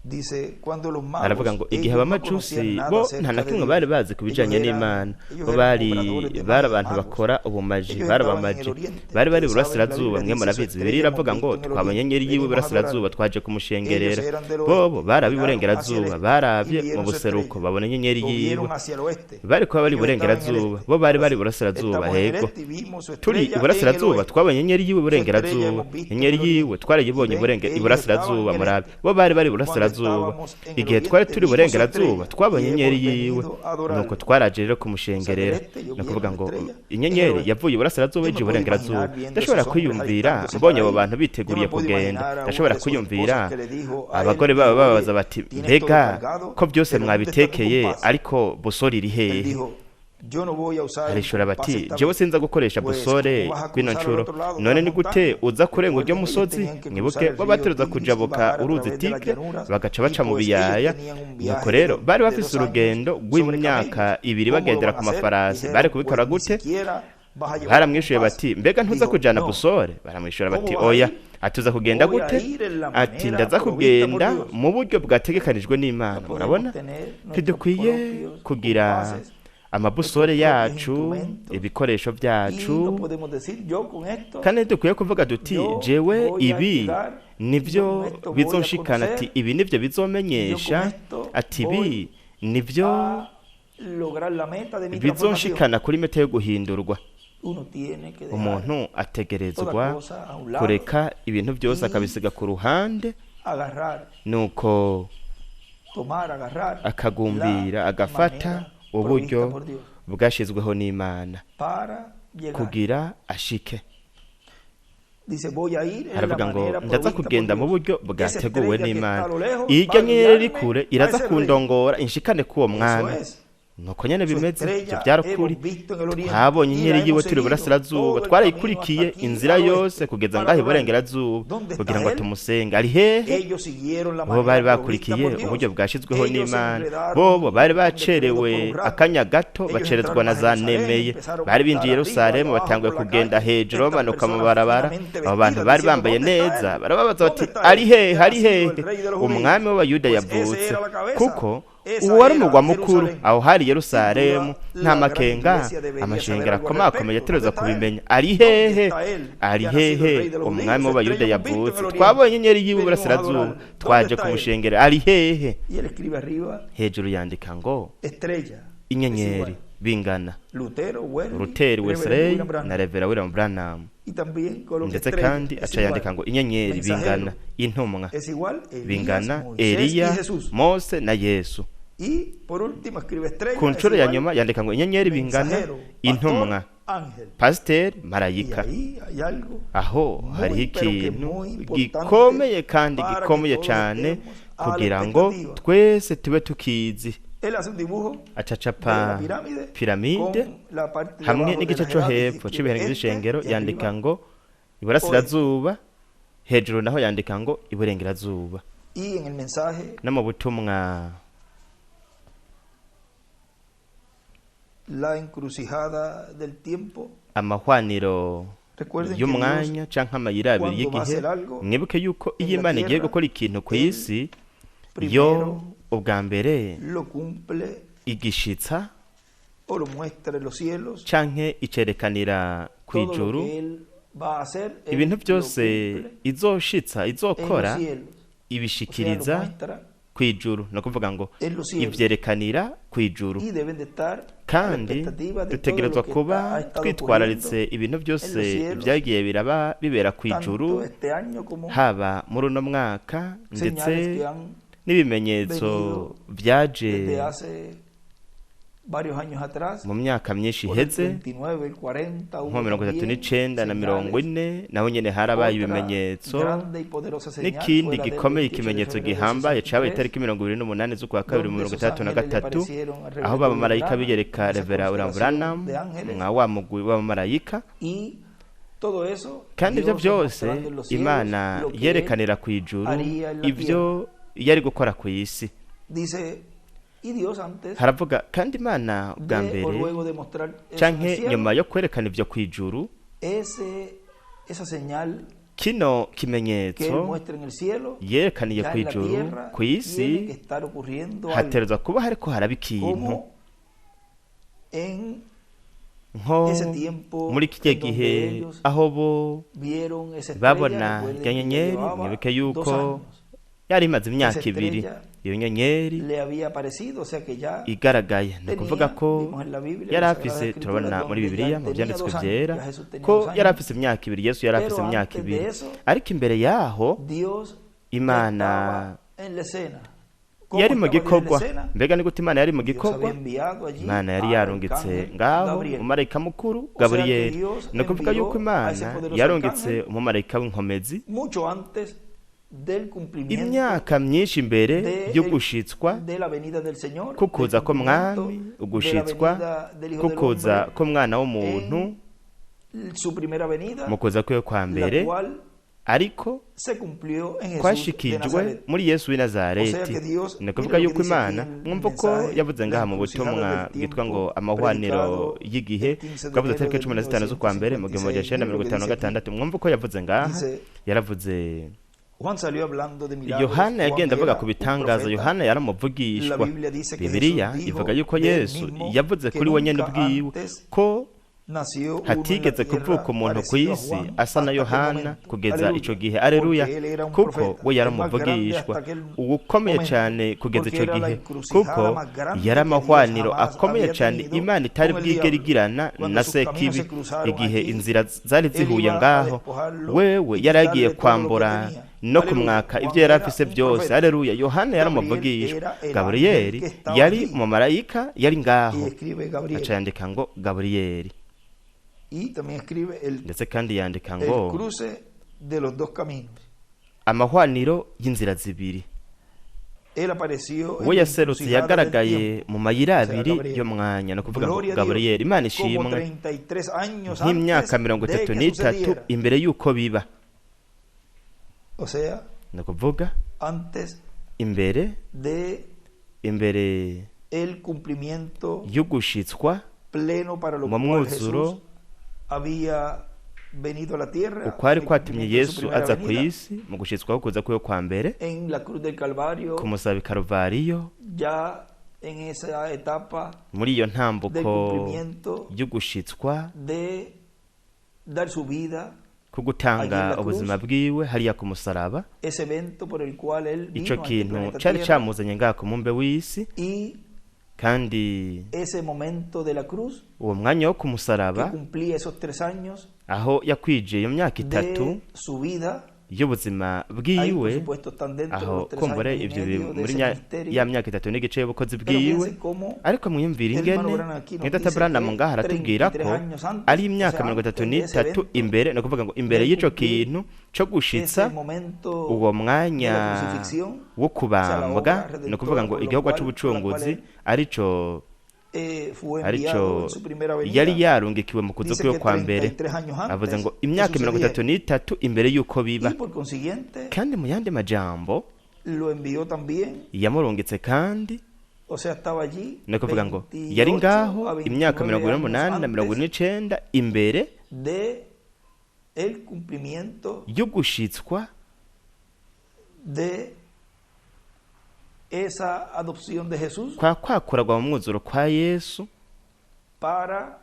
Dice, cuando los magos, Aravuga ngo igihe ellos no abamajusi conocían nada bo acerca nta na de kimwe Dios. bari bazi ku Ellos bijanye eran, n'Imana, ellos bo eran bari obradores de bari magia, abantu magos. bakora ubumaji, Ellos bari estaban en el abamaji, oriente. bari bari Ustedes saben, la iburasirazuba, Biblia mwe dice, su murabizi, Bibiliya estrella hemos iravuga ngo visto en el twabonye oriente, inyenyeri yiwe venimos a iburasirazuba adorarle. twaje Ellos kumushengerera. eran del Bobo oeste, bari miraron hacia el ab'iburengerazuba, este y barabye mu vieron su buseruko estrella. babona inyenyeri O yiwe. vieron hacia el oeste. Bari kuba bari Ellos estaban en el iburengerazuba, este. bo bari bari Ahora sí, iburasirazuba, estamos en el hego. este y vimos su Turi estrella en el iburasirazuba oeste. twabonye inyenyeri yiwe Su estrella iburengerazuba, hemos visto en inyenyeri el yiwe oriente. Y twarayibonye ven que ellos estaban iburasirazuba, en el murabe este. bo bari bari Cuando iburasirazuba. estábamos en el Igihe twari oriente turi vimos su iburengerazuba estrella twabonye y inyenyeri hemos yiwe, venido a nuko adorarle. twaraje rero O sea, del kumushengerera. este ellos Ni vieron ukuvuga la ngo estrella en el inyenyeri oeste. yavuye iburasirazuba Yo ije me puedo iburengerazuba. imaginar viendo Ndashobora esos hombres kwiyumvira alistándose mbonye para abo ir. bantu Yo biteguriye me puedo kugenda, imaginar a una ndashobora de sus esposas kwiyumvira que le dijo a abagore él, babo dijo, oye, babaza bati tienes todo mbega cargado, ko byose pero ¿dónde está tu mwabitekeye compás? ariko busore iri Él hehe? dijo, yo no voy a usar el Arishura compás bati esta jewe vez. sinza gukoresha Pues, busore ¿cómo vas a kwino cruzar al ncuro? otro lado de None la ni gute montaña? uza kurenga uryo Recuerden, ellos musozi? tenían que cruzar Mwibuke el bo río bateruza Tigris y kujabuka bajar a uruzi través de las Tigre llanuras, bagaca y baca mu pues ellos biyaya. tenían un Nuko viaje rero bari de bafise 2 años urugendo sobre rw'imyaka camellos. 2 ¿Cómo lo bagendera van ku a hacer? mafarasi, bari Dijeron, kubikora pues ni gute? siquiera vas a llevar Baramwishuye compás. bati mbega ntuza Dijo, kujana no, busore? Baramwishyura bati ¿cómo vas a oya. ir? Ati uza kugenda Voy a gute? ir en la Ati manera ndaza provista por kugenda Dios. mu buryo bwategekanijwe n'Imana. No Murabona podemos tener nuestros ntidukwiye propios kugira compases, amabusore nuestros propios yacu, instrumentos, ibikoresho y no byacu, podemos decir yo con esto, kandi ntidukwiye kuvuga duti yo jewe voy a ibi llegar, yo nivyo con esto voy a bizonshikana, ati conocer, ibi nivyo yo bizomenyesha, con esto ati ibi voy nivyo a lograr la meta de mi transformación. bizonshikana kuri meta yo guhindurwa. Uno tiene que dejar Umuntu toda ategerezwa cosa a un lado kureka ibintu byose y akabisiga ku ruhande, agarrar, nuko tomar, agarrar la akagumbira agafata manera uburyo provista por Dios bwashyizweho n'Imana para llegar. kugira ashike. Dice, voy a ir en la Aravuga ngo manera ndaza provista por kugenda mu Dios. buryo Esa bwateguwe estrella que está n'Imana. a lo lejos Irya va a nyenyeri iri guiarme kure a iraza ese rey. kundongora inshikane k'uwo Eso mwami. es. Nuko nyene Su bimeze, ivyo estrella byarukuri. hemos visto en el oriente Twabonye y la inyeri yiwe hemos turi seguido iburasirazuba, todo el camino hasta twarayikurikiye aquí inzira al yose oeste kugeza para ngaho adorarle. iburengerazuba ¿Dónde kugira está ngo él? tumusenge. Ari hehe? Ellos siguieron la Bo bari manera provista bakurikiye por Dios. uburyo bwashyizweho Ellos se n'Imana. enredaron Bobo bari con decreto por bacerewe un rato. akanya gato, Ellos bacerezwa entraron na a za Jerusalén, nemeye. empezaron a Bari andar binjiye arriba y Yerusalemu abajo batanguye por la kugenda calle. hejuru Estas bamanuka mu personas barabara. finamente Abo bantu vestidas bari diciendo, bambaye ¿dónde está neza, él? barababaza ¿Dónde bati está ari él? hehe, Que ha ari nacido el hehe? rey de los Umwami judíos. w'Abayuda Pues ese yavutse. era la cabeza. Kuko Esa uwo wari era umugwa mukuru, Jerusalén. aho hari Sin Yerusalemu, duda, nta la gran makenga, iglesia debería saber amashengero algo al akomakomeye respecto. ateruza ¿Dónde está él? kubimenya. Ari ¿Dónde hehe? está él Ari que ha nacido el hehe? rey de los Umwami judíos? Su w'Abayuda estrella hemos visto en yavutse. el oriente. Twabonye inyenyeri yiwe Venimos a iburasirazuba, adorarle. ¿Dónde twaje está él? kumushengera. Ari hehe? Y él escribe arriba, Hejuru yandika ngo estrella. Es inyenyeri igual. bingana Lutero, Wesley, Luteri, Reverendo Wesley William na Branham. Revera William Branham. Y también coloca Ndetse estrella, kandi es aca yandika igual. ngo inyenyeri bingana Mensajero, intumwa es igual Elías, bingana Moisés y Eliya, Jesús. Mose na Yesu. Y por último escribe estrella, Ku es nshuro ya igual nyuma yandika ngo inyenyeri bingana mensajero, pastor, intumwa, ángel. pasiteri, Y marayika. ahí hay algo Aho hariho muy, pero que ikintu muy importante gikomeye kandi para que gikomeye todos cane estemos a la kugira ngo expectativa. twese tube tukizi. Él hace un dibujo de la Acacapa pirámide piramide con la parte de hamwe abajo de n'igice las co edades y hepfo escribe c'ibiharage este vy'ishengero, y yandika arriba ngo iburasirazuba, hejuru naho yandika ngo iburengerazuba. Y en el mensaje No mu butumwa la encrucijada del tiempo. amahwaniro Recuerden que y'umwanya canke amayira abiri cuando va a y'igihe, hacer algo mwibuke yuko en iyo la Imana igiye tierra, gukora ikintu ku Él isi, yo primero ubwa mbere lo cumple igishitsa o lo muestra en los cielos. canke icerekanira ku Todo lo ijuru. que Él va a hacer, Él Ibintu lo byose cumple izoshitsa en los izokora cielos. O sea, lo ibishikiriza muestra ku ijuru, ni ukuvuga ngo en los cielos. ivyerekanira ku ijuru. Y deben de estar a la Kandi expectativa de todo dutegerezwa lo que kuba ha estado twitwararitse ocurriendo ibintu byose en los cielos, byagiye biraba bibera ku ijuru, tanto este año como haba muri uno mwaka, ndetse señales que han n'ibimenyetso venido byaje desde hace varios años atrás, mu myaka myinshi por el iheze, 39, el 40, nko hubo mirongo itatu también n'icenda na mirongo señales. ine naho nyene harabaye Otra ibimenyetso. grande y poderosa señal fue N'ikindi la del gikomeye, 28 de ikimenyetso febrero del gihambaye cabaye 63, itariki 28 z'ukwa kabiri donde mirongo esos itandatu na ángeles le gatatu, aparecieron al aho reverendo abamarayika William biyereka Branham, esa Revera William constelación Branham de ángeles, mwa wa mugwi w'abamarayika. y todo eso Kandi ivyo Dios vyose mostrando en los cielos Imana lo que él yerekanira ku ijuru haría en la ivyo yari gukora ku isi. Dice, y Dios antes Haravuga kandi Imana bwa de o mbere luego de mostrar eso en el canke cielo, nyuma yo kwerekana ivyo ku ijuru, esa señal Kino que él kimenyetso muestra en el cielo, yerekaniye ya ku en la ijuru, tierra ku isi tiene que estar ocurriendo algo, haterezwa kuba hariko haraba ikintu, como en nko ese tiempo muri kirya en donde gihe ellos aho bo vieron esa estrella. babona Recuerden irya que ya nyenyeri. llevaba Mwibuke 2 yuko años yari imaze imyaka Esa 2 estrella iyo nyenyeri le había aparecido, o sea que ya igaragaye. Ni tenía, ukuvuga ko vimos en la Biblia, en yari las Sagradas afise, Escrituras, turabona muri donde ya Bibiliya mu tenía Vyanditswe 2 años, Vyera ya Jesús tenía ko 2 yari años. afise imyaka 2, Yesu yari afise Pero imyaka antes de 2. eso, Ariko imbere yaho Dios ya Imana estaba en la escena. ¿Cómo yari mu estaba Dios en la gikorwa. escena? Mbega ni gute Imana yari mu Dios gikorwa? había enviado allí Imana yari al yarungitse arcángel ngaho Gabriel. umumarayika mukuru O sea que Gaburiyeli. Dios Ni ukuvuga envió yuko a Imana ese poderoso yarungitse arcángel umumarayika w'inkomezi mucho antes del cumplimiento imyaka myinshi imbere de, yo gushitswa de la venida del Señor, del kukuza cumplimiento k'umwami, de la ugushitswa venida del Hijo del kukuza Hombre k'umwana w'umuntu en su primera venida, mu kuza kwiwe kwa la mbere, cual ariko se cumplió en Jesús de kwashikijwe Nazaret. muri Yesu w'i O sea Nazareti. que Dios, Ni mire ukuvuga lo que yuko dice aquí Imana, en el mwumva uko mensaje, yavuze la ngaha mu encrucijada butumwa del bwitwa ngo tiempo, amahwaniro predicado y'igihe, el 15 de bwavuze enero tariki de 15 z'ukwa mbere mu gihumbi 1956. magana Mire lo cenda que mirongo itanu na dice aquí. gatandatu. Mwumva uko yavuze ngaha, Dice, yaravuze Juan salió hablando de milagros. Yohana Juan yagenda avuga era ku un bitangaza. profeta. Yohana La yaramuvugishwa. Biblia dice que Bibiliya Jesús ivuga dijo yuko de él Yesu mismo yavuze que kuri we nyene nunca ubwiwe antes ko nació uno en la hatigeze tierra kuvuka umuntu ku parecido a isi Juan asa na hasta aquel Yohana momento. kugeza ico Aleluya. gihe. Aleluya. Porque él era un Kuko profeta, we yari el más grande umuvugishwa hasta aquel uwukomeye momento. cane kugeza Porque ico era la gihe, encrucijada kuko más grande yari que Dios amahwaniro jamás akomeye había cane tenido Imana itari con el bwigere diablo. igirana Cuando na sus caminos Sekibi. se cruzaron Igihe allí, inzira zari él zihuye iba a ngaho, despojarlo wewe y yari agiye quitarle todo lo que kwambura tenía. no Aleluya. kumwaka Juan ivyo yari era afise un vyose. profeta. Aleluya. Yohana yari Gabriel umuvugishwa. era el ángel Gaburiyeli que estaba yari allí. umumarayika yari Y ngaho. escribe Aca Gabriel. yandika ngo Gaburiyeli. Y también escribe el, Ndetse kandi yandika el ngo cruce de los dos caminos. amahwaniro y'inzira zibiri. Él apareció We en la yaserutse encrucijada del yagaragaye tiempo. mu mayira O sea, abiri Gabriel. y'umwanya. Ni ukuvuga ngo Gloria a Dios. Gaburiyeli. Imana Como ishimwe, 33 años nk'imyaka antes mirongo de itatu que n'itatu sucediera. imbere y'uko biba. O sea, Ni ukuvuga antes imbere de imbere el cumplimiento y'ugushitswa pleno para lo mu cual mwuzuro Jesús había venido a la tierra, ukwari el kwatumye cumplimiento de su Yesu primera aza ku venida, isi, mu gushitswaho kuza kwiwe kwa mbere en la cruz del Calvario, ku musaraba i Karuvariyo, ya en esa etapa muri iyo del ntambuko cumplimiento y'ugushitswa de dar su vida, ko gutanga Allí en la cruz, ubuzima bwiwe hariya ku musaraba, ese evento por el cual él ico vino a este kintu planeta cari Tierra camuzanye ngaha ku mumbe w'isi, y kandi ese momento de la cruz uwo mwanya wo ku que musaraba cumplía esos 3 años aho yakwije iyo myaka itatu de su vida, y'ubuzima ahí por bwiwe, supuesto están dentro de aho los tres kumbure años y ivyo biri medio de muri ese ya ministerio. myaka itatu n'igice y'ubukozi Pero bwiwe. fíjense cómo Ariko mwiyumvire el ingene hermano Branham aquí nos mwene dice Branham que ngaha aratubwira ko 33 años antes, ari o imyaka sea, mirongo itatu antes de ese n'itatu evento, imbere, ni ukuvuga ngo imbere de y'ico cumplir kintu co gushitsa ese momento uwo de la mwanya crucifixión, wo o sea, la kubambwa, obra ni ukuvuga redentora ngo por lo igikorwa cual, por la cual c'ubucunguzi él arico fue arico enviado en su primera yari venida. yarungikiwe mu kuza Dice kwiwe que kwa mbere. 33 años Avuze antes ngo que imyaka mirongo itatu sucediera. n'itatu imbere y'uko biba. Y por consiguiente Kandi mu yandi majambo lo envió también, yamurungitse kandi, o sea, estaba allí ni ukuvuga ngo yari 28 ngaho a imyaka 29 mirongo ine años n'umunani na mirongo ine antes n'icenda imbere de el cumplimiento y'ugushitswa de esa adopción de Jesús kwa kwakuragwa mu mwuzuro kwa Yesu, para,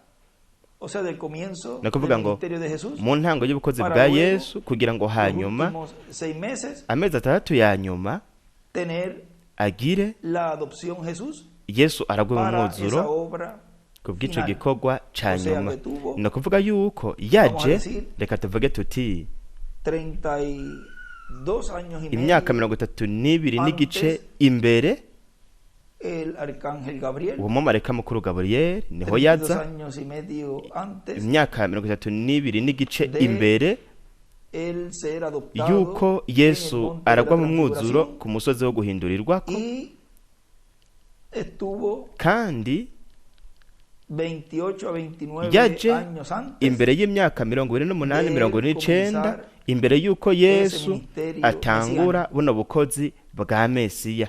o sea, del comienzo ni ukuvuga del ngo ministerio de Jesús, mu ntango y'ubukozi para bwa luego, Yesu, kugira ngo los hanyuma últimos 6 meses, amezi 6 ya nyuma tener agire la adopción Jesús Yesu aragwe mu para esa mwuzuro obra kubw'ico final. gikorwa ca O sea nyuma. que tuvo, Ni ukuvuga yuko vamos a yaje, decir, reka tuvuge tuti 32 años y imyaka medio 32 n'igice antes imbere, el arcángel Gabriel, uwo mumarayika mukuru Gaburiyeli niho 32 yaza años y medio antes imyaka 32 n'igice de imbere el ser adoptado yuko en el Yesu monte de la aragwa mu mwuzuro transfiguración ku musozi wo guhindurirwako, y estuvo kandi 28 a 29 yaje años antes imbere y'imyaka 48 de 49 comenzar imbere y'uko ese Yesu ministerio atangura mesiánico. buno bukozi bwa Mesiya.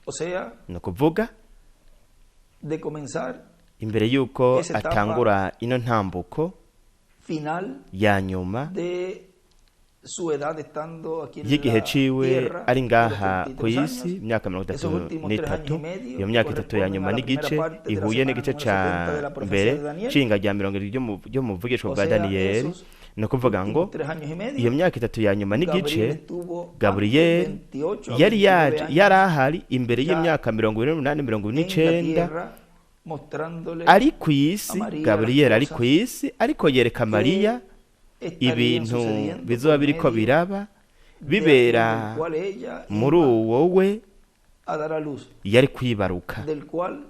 O sea, Ni ukuvuga de comenzar imbere y'uko esa etapa atangura ino ntambuko final ya nyuma de su edad estando aquí en y'igihe la ciwe tierra, ari de los ngaha ku 33 isi años, imyaka mirongo esos itatu últimos 3 años n'itatu y medio iyo myaka itatu ya corresponden nyuma a la n'igice primera parte de la ihuye semana n'igice número ca 70 de la profecía mbere de Daniel. c'iyinga rya 70 ryo mu buvugishwa O bwa sea, Daniyeli. esos Ni ukuvuga ngo últimos 3 años y medio, iyo myaka itatu ya nyuma n'igice, Gabriel estuvo antes Gaburiyeli 28 a yari 29 yaje, años yari ahari imbere ya y'imyaka 48, mirongo ine en la n'icenda tierra, mostrándole ari ku isi. a María Gaburiyeli las ari cosas ku isi ariko yereka que Mariya estarían ibintu sucediendo bizoba por biriko medio biraba de aquel bibera del cual ella muri iba uwo we a dar a luz, yari kwibaruka, del cual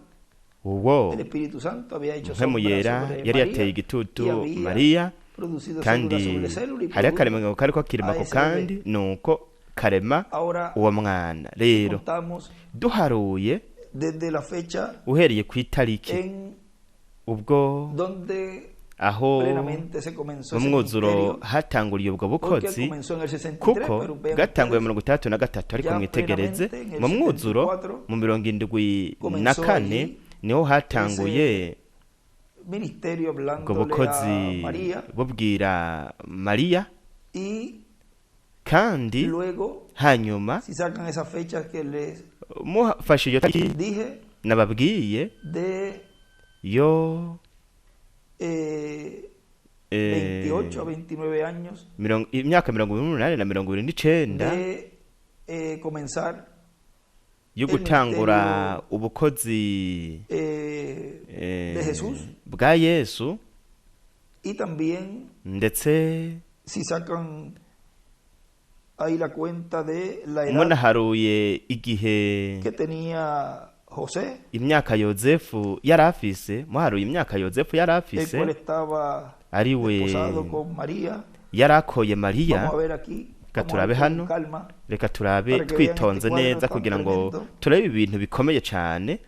uwo el Espíritu Santo había hecho Mpwemu sombra Yera sobre yari María yateye y igitutu había Mariya, producido célula kandi sobre célula y hariho produjo akaremangingo kariko kirema a ko ese kandi bebé. nuko karema Ahora uwo mwana. Rero contamos duharuye desde la fecha uhereye ku itariki en ubwo donde aho plenamente se comenzó mu ese mwuzuro ministerio, hatanguriye ubwo porque bukozi, comenzó en el 63, kuko pero vean bwatanguye ustedes, 63, ariko ya mwitegereze plenamente en el mu mwuzuro 74 mu 74 comenzó allí niho hatanguye ese ministerio ubwo hablándole a bukozi María bubwira Mariya. y Kandi luego, hanyuma si sacan esas fechas que les mufashe iyo tariki dije nababwiye de yo 28 a 29 años imyaka 88 na 79 de comenzar yo el gutangura ministerio ubukozi de Jesús bwa Yesu, y también ndetse si sacan ahí la cuenta de la edad munaharuye igihe que tenía José, imyaka Yozefu yari afise, muharuye imyaka Yozefu yari el afise, cual estaba ari we desposado con María. yari akoye Mariya. Vamos a ver aquí, Reka vamos a ver turabe con hano, calma, reka turabe para que vean este twitonze cuadro neza tan kugira ngo tremendo. turabe ibintu bikomeye cyane.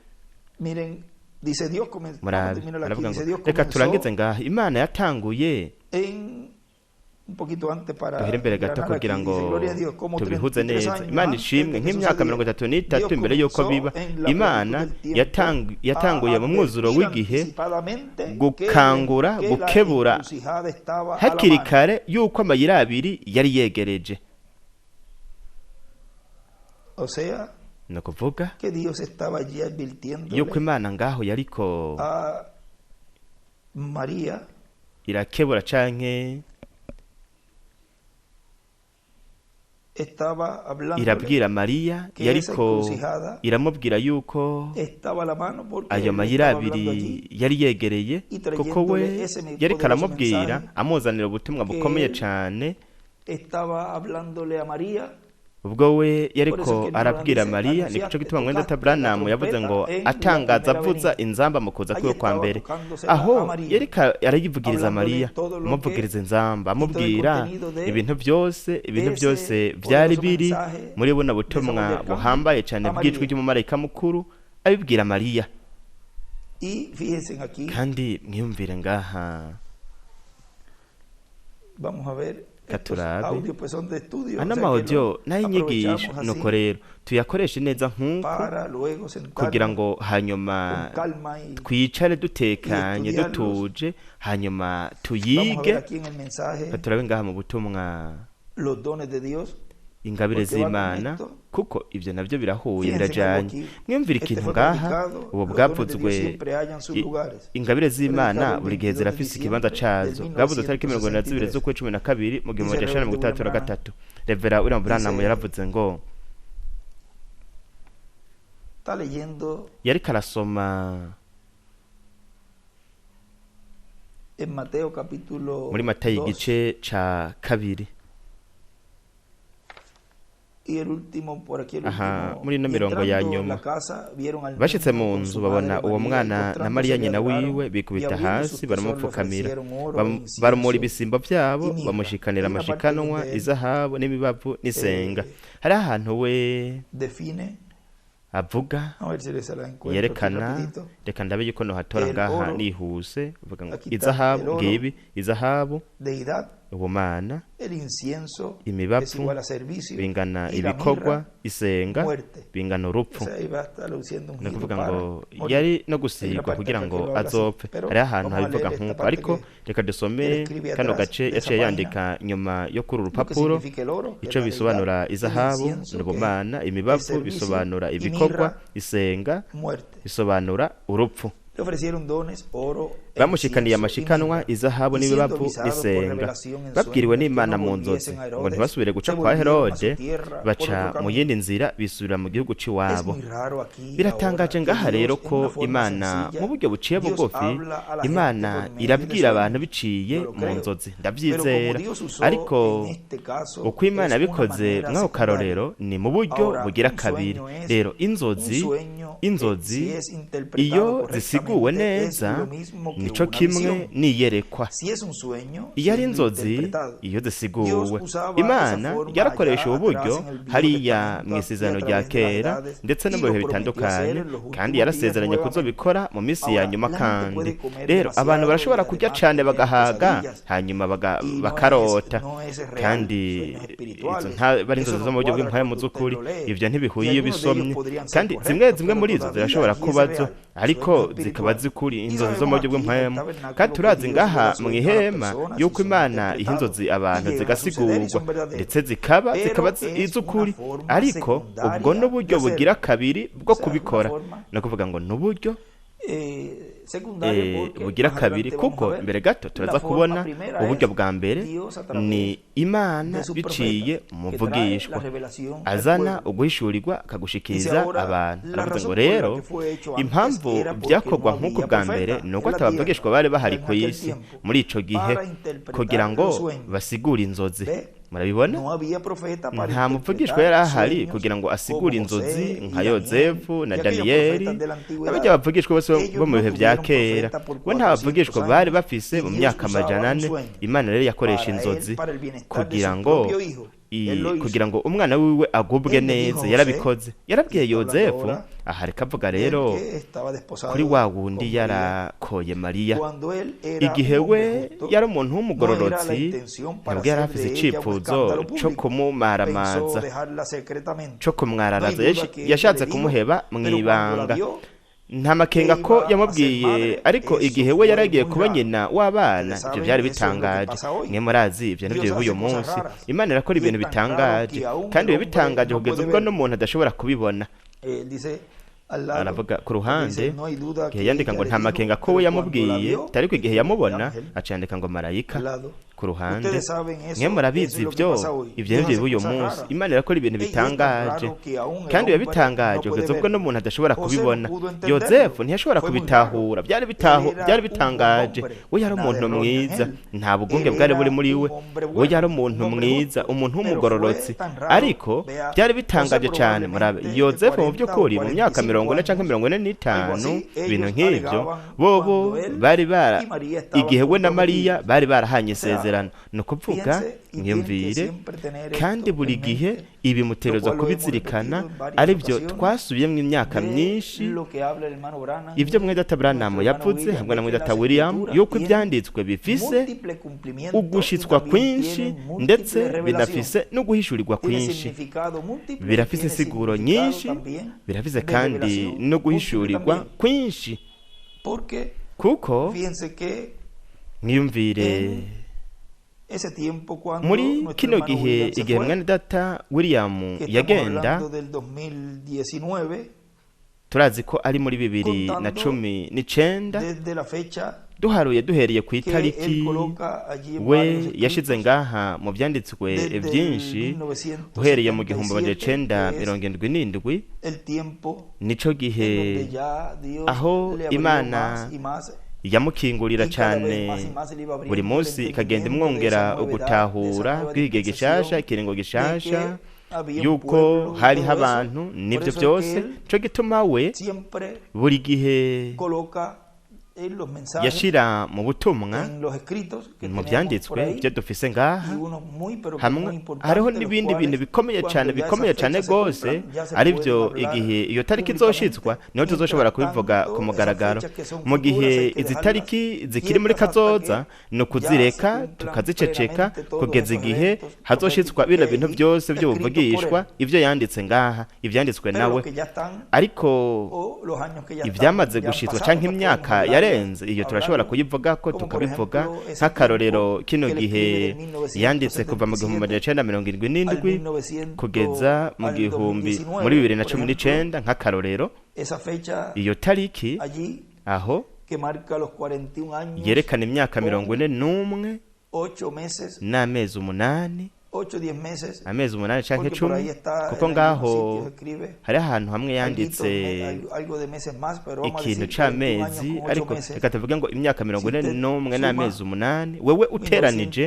Miren, dice Dios comenzó, vamos a Murabe terminar aquí, aravuga ngo dice Dios reka turangize comenzó ngaha, Imana yatanguye en un poquito antes para duhere imbere gato engranar kugira aquí, ngo dice, gloria a Dios, como tubihuze 33 neza. años Imana antes ishimwe, de que nk'imyaka mirongo sucediera, itatu n'itatu Dios imbere y'uko comenzó biba, en la Imana plenitud del tiempo yatanguye a mu mwuzuro advertir w'igihe anticipadamente que gukangura que la gukebura encrucijada estaba a la hakiri mano. kare y'uko amayira abiri yari yegereje. O sea, Ni ukuvuga que Dios estaba allí advirtiéndole yuko Imana ngaho yariko a María irakebura canke estaba hablándole irabwira Mariya, que esa yariko encrucijada iramubwira yuko estaba a la mano porque ayo él mayira estaba hablando abiri allí yari yegereye, y kuko we trayéndole ese yariko poderoso aramubwira mensaje amuzanira ubutumwa que bukomeye él cane. estaba hablándole a María. Ubwo we Por eso es yariko que el hermano arabwira dice, Mariya, ni kuco anunciaste, gituma mwene tocaste data la Branham yavuze ngo trompeta en la atangaza primera avuza venida. inzamba mu kuza Allí kwiwe kwa estaba mbere, tocándosela a aho María, yariko arayivugiriza hablándole Mariya, todo lo que amuvugiriza inzamba, y todo el amubwira contenido de ibintu byose, ibintu ese byose byari poderoso biri mensaje muri buno de esa voz butumwa de arcángel buhambaye cyane a bw'ijwi María. ry'umumarayika mukuru abibwira Mariya. Y fíjense aquí, Kandi mwiyumvire ngaha, vamos a ver, reka estos turabe audios pues son de estudio, o ano sea que los mawodiyo n'ay'inyigisho, aprovechamos nuko así rero tuyakoreshe neza nk'uko para luego kugira sentarnos ngo hanyuma con calma y twicare dutekanye estudiarlos. dutuje, hanyuma Vamos a ver tuyige. aquí en el mensaje Reka turabe ngaha mu butumwa los dones de Dios, ingabire porque va con z'Imana, esto. kuko ibyo nabyo birahuye, Fíjense en algo birajanye. aquí. Mwiyumvire Este ikintu fue ngaha, predicado, ubu los dones de bwavuzwe Dios siempre hallan sus lugares. ingabire z'Imana Predicado el buri gihe 22 de zirafise ikibanza diciembre del cazo. Bwavuzwe tariki 22 1963. z'ukwa cumi na kabiri mu gihumbi Dice amajana Reverendo mirongo itandatu na William Branham, gatatu. Revera William Branham dice, yaravuze ngo está leyendo yariko arasoma en Mateo capítulo muri Matayo 2 igice ca kabiri, y el último, por aquí el aha, último. muri ino Y mirongo ya entrando en nyuma la casa, vieron al bashitse niño mu con nzu su babona madre uwo María, y mwana na Mariya postrándose le nyina adoraron, wiwe, y bikubita abriendo sus hasi tesoros le baramupfukamira, ofrecieron oro, barumura incienso ibisimbo vyabo, y mirra. bamushikanira Hay una parte amashikanwa, donde él izahabu n'imibavu n'isenga. eh, Hari ahantu we define, avuga a ver si les la encuentro aquí yerekana, rapidito, reka ndabe yuko nohatora el ngaha oro, nihuse, uvuga ngo aquí está, izahabu el oro ngibi, izahabu deidad, Ubumana. El incienso es Imibavu igual a servicio bingana y la ibikorwa, mirra, isenga muerte. bingana O urupfu. sea, iba a estar siendo Ni ungido ukuvuga para ngo morir. yari no Hay una gusigwa parte kugira acá que ngo lo habla así, azopfe. pero Hariho ahantu vamos a habivuga leer esta nk'uko, parte ariko que reka dusome él escribe kano atrás gace de esa yaciye página, yandika nyuma yo kuri uru lo que rupapuro. significa el oro, que es Ico la deidad, bisobanura el izahabu incienso, ni que ubumana, es imibavu servicio, bisobanura y ibikorwa, mirra, isenga muerte. bisobanura urupfu. Le ofrecieron dones, oro, e Bamushikaniye incienso y amashikanwa, mirra. izahabu Y siendo n'ibibavu avisados por n'isenga. revelación en Babwiriwe sueños que n'Imana no mu nzozi volviesen a ngo Herodes, ntibasubire guca se kwa volvieron a su Herode, tierra por baca otro mu camino. yindi nzira bisubira mu gihugu Es c'iwabo. muy raro aquí ahora Biratangaje que ngaha rero Dios en ko una forma Imana mu sencilla, buryo buciye Dios bugufi, habla a la gente Imana por medio de irabwira abantu sueños. biciye Yo lo mu creo. nzozi, Pero como ndavyizera. Dios usó Ariko en este caso uko Imana es una yabikoze manera mw'ako secundaria. karorero ni mu buryo Ahora, bugira un kabiri. sueño es Rero un inzozi, sueño que inzozi si es interpretado iyo zisiguwe correctamente es neza lo mismo que nico una kimwe visión. n'iyerekwa. Si es un sueño, Iyo ari siendo inzozi, interpretado. iyo Dios zisiguwe, usaba esa Imana forma yarakoresha allá ubu buryo atrás en el Viejo hariya Testamento mu y a isezerano rya través de las kera edades ndetse no y mu lo bihe prometió hacer bitandukanye, en los kandi últimos días yarasezeranye nuevamente. kuzobikora mu minsi ya Ahora, nyuma. la gente puede Kandi comer rero abantu demasiado y barashobora kurya además cane tener bagahaga, pesadillas hanyuma y no es, bakarota, no es real, kandi sueños izo espirituales. ntaba ari Eso inzozi zo no mu buryo cuadra bw'impwemu cuando usted z'ukuri, lo lee. ivyo Y ntibihuye iyo algunos de ellos bisomye. podrían ser Kandi zimwe correctos, zimwe pero muri izo todavía zirashobora allí es kuba zo, real, ariko sueños zikaba espirituales. zikuri Y inzozi zo mu sabemos buryo aquí en el bw'impwemu. Kandi tabernáculo que turazi Dios le ngaha da mu sueños a las ihema personas y yuko son Imana iha interpretados inzozi y abantu llegan a suceder y zigasigurwa son verdaderos. ndetse zikaba Pero es una iz'ukuri, forma ariko ubwo secundaria n'uburyo de bugira hacerlo. kabiri O bwo sea, es una kubikora. forma Ni ukuvuga ngo n'uburyo secundaria porque bugira más kabiri, adelante vamos a kuko ver. mbere gato La turaza forma kubona primera uburyo es bwa mbere Dios a través ni Imana de su biciye profeta mu que trae la mvugishwa revelación al azana pueblo. uguhishurirwa Dice akagushikiriza ahora, abantu. la Aravuze ngo razón por la rero que fue hecho antes impamvu era porque no vyakorwa nk'uko había bwa mbere profeta ni uko en la atabavugishwa tierra bari bahari en ku aquel isi tiempo muri ico gihe para interpretar kugira ngo los sueños. basigure inzozi. Ve, Murabibona? no había profeta para Nta muvugishwa interpretar yari ahari sueños kugira ngo como asigure inzozi José nka y Daniel Yozefu na y aquellos Daniyeli profetas de la n'abarya antigüedad. bavugishwa bose bo Ellos mu no bihe vya tuvieron kera. profeta por Bo nta bavugishwa 400 bari años bafise y mu Dios myaka usaba amajana un ane. sueño Imana rero yakoresha para él, inzozi para el bienestar de kugira su ngo propio hijo. Él lo hizo. kugira ngo umwana wiwe agubwe Él le dijo neza. a José, Yarabikoze, yarabwiye y está hablando Yozefu. ahora Aha reka avuga del rero que estaba desposado kuri wa wundi con María. yarakoye Mariya. Cuando él era Igihe un hombre we justo, yari umuntu no era la w'umugororotsi, intención para ntabwo yari hacer afise de ella un icifuzo escándalo co público. Pensó kumumaramaza, dejarla secretamente. co No hay kumwararaza. duda que ella le Yashatse dijo, kumuheba pero cuando la mw'ibanga. vio Nta que makenga ko iba a ser yamubwiye, madre, ariko eso igihe we fue yaragiye muy kuba raro. nyina w'abana, Ustedes ivyo saben, vyari eso es lo que bitangaje. pasa hoy. Mwe murazi ivyo nivyo Dios biba uyu hace cosas munsi. raras. Imana irakora Y ibintu es tan raro bitangaje, que aún kandi el biba hombre bitangaje no kugeza puede ubwo verlo. n'umuntu adashobora kubibona. Él dice al lado, Aravuga ku dice, ruhande no hay duda igihe que yandika ella ngo le nta dijo, makenga ko pero we cuando la yamubwiye, vio, ariko igihe el yamubona ángel aca yandika ngo marayika al lado. ku ruhande. Ustedes saben Mwe eso, eso murabizi es lo que ivyo, pasa hoy. ivyo Dios nivyo hace biba uyu cosas munsi. raras. Imana irakora ibintu Ey, y es tan bitangaje, raro que aún el kandi biba hombre no bitangaje puede kugeza ubwo verlo. n'umuntu adashobora José no kubibona. pudo entenderlo. Yozefu ntiyashobora Fue muy raro. kubitahura, byari Él bitahu era byari un buen bitangaje. hombre, We yari nada umuntu erróneo en mwiza, él. nta bugunge Él bwari buri era muri un we. hombre We bueno, yari un umuntu hombre mwiza, justo. umuntu Pero fue w'umugororotsi, tan raro. ariko Vea, byari José bitangaje cyane. Murabe probablemente de Yozefu mu 40 o by'ukuri mu myaka 45 40 canke años, mirongo ine algo n'itanu, así, ibintu ellos nk'ivyo, alegaban bobo cuando él bari bara y María estaban igihe we na Mariya comprometidos. bari barahanye O sea, isezerano. Ni ukuvuga fíjense y tienen que mwiyumvire, siempre tener kandi esto buri en gihe mente, ibi lo mutegerezwa cual lo hemos kubizirikana, repetido en varias arivyo ocasiones, twasubiyemwo imyaka de myinshi, lo que habla el hermano Branham ivyo y mwene data Branham nuestro hermano yavuze William, hamwe na de mwene que data las William, escrituras yuko tienen ivyanditswe bifise múltiple cumplimiento y ugushitswa también kwinshi tienen múltiple ndetse revelación. binafise no guhishurirwa Tiene kwinshi. significado múltiple y Birafise tiene insiguro significado nyinshi, también birafise de kandi revelación no múltiple guhishurirwa también. kwinshi, Porque kuko fíjense que mwiyumvire en ese tiempo cuando muri nuestro kino hermano gihe William se igihe fue, mwene data William que estamos yagenda, hablando del 2019, turazi ko ari muri bibiri na contando cumi n'icenda, desde la fecha duharuye duhereye ku que él itariki coloca allí en we varios yashize escritos, ngaha mu vyanditswe desde el vyinshi, uhereye mu gihumbi amajana 1977, icenda que es mirongo indwi n'indwi, el tiempo nico en gihe donde ya Dios aho le abrió Imana más y más yamukingurira y cada vez cane más y más le iba buri abriendo el munsi ikagenda entendimiento de esa imwongera novedad, de esa ugutahura nueva bw'igihe gishasha, dispensación, ikiringo de gishasha, que había un yuko pueblo y hariho todo eso. abantu Por n'ivyo eso es que vyose. él Nico gituma we siempre buri gihe coloca en los mensajes, Yashira mu butumwa, en los escritos que mu tenemos por byanditswe ahí, ibyo dufise y ngaha, unos muy pero que hamwe muy importantes, hariho los n'ibindi bintu cuales, bikomeye cuando cyane ya esas bikomeye cyane fechas se rwose, cumplan, ya se ari pueden byo hablar igihe iyo tariki izoshitswa públicamente. niho tuzoshobora Mientras kubivuga tanto, ku esas mugaragaro. fechas que son Mu futuras gihe hay que izi dejarlas tariki zikiri muri quietas hasta kazoza que ni ukuzireka ya se cumplan tukaziceceka plenamente todos kugeza esos igihe eventos hazoshitswa proféticos bino que bintu hay byose escritos por by'ubuvugishwa él. ivyo yanditse ngaha, ivyanditswe Pero nawe, los que ya están ariko o los años que ya están, ivyamaze ya han gushitswa pasado, canke pues podemos imyaka hablarlo, yarenze iyo turashobora hablarlo, kuyivugako como por tukabivuga. ejemplo ese Nk'akarorero tiempo kino que él gihe escribe de yanditse kuva mu gihumbi 1977 amajana icenda mirongo irindwi al n'indwi 1900 kugeza mu al gihumbi 2019, muri bibiri na por cumi ejemplo, n'icenda nk'akarorero, esa fecha iyo tariki allí aho que marca los 41 años yerekana imyaka mirongo con ine n'umwe 8 meses, n'amezi 8, 8 10 meses, amezi 8 canke porque por 10, ahí está kuko en algunos ngaho sitios escribe hari ahantu hamwe alguito, yanditse algo de meses más, pero vamos a ikintu decir 41 años c'amezi, con 8 ariko meses. reka tuvuge ngo imyaka mirongo Si ine usted n'umwe suma n'amezi 8, wewe uteranije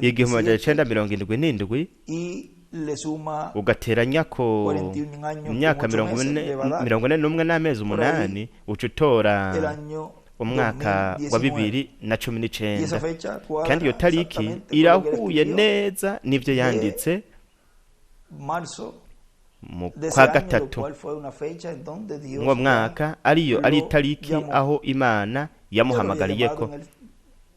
igihumbi amajana 1977 icenda mirongo indwi n'indwi y le suma ugateranya ko 41 años con imyaka 8 mirongo meses, ine le va a dar 41 n'amezi por ahí 8, uca utora el año umwaka wa 2019. bibiri na cumi Y esa n'icenda. fecha Kandi cuadra iyo tariki exactamente con lo que él irahuye escribió neza n'ivyo de yanditse marzo mu de ese kwa año, lo gatatu cual fue una fecha en donde Dios mw'uwo ya mwaka, ariyo ari lo itariki llamó. aho Imana Ya lo había yamuhamagariyeko. llamado en el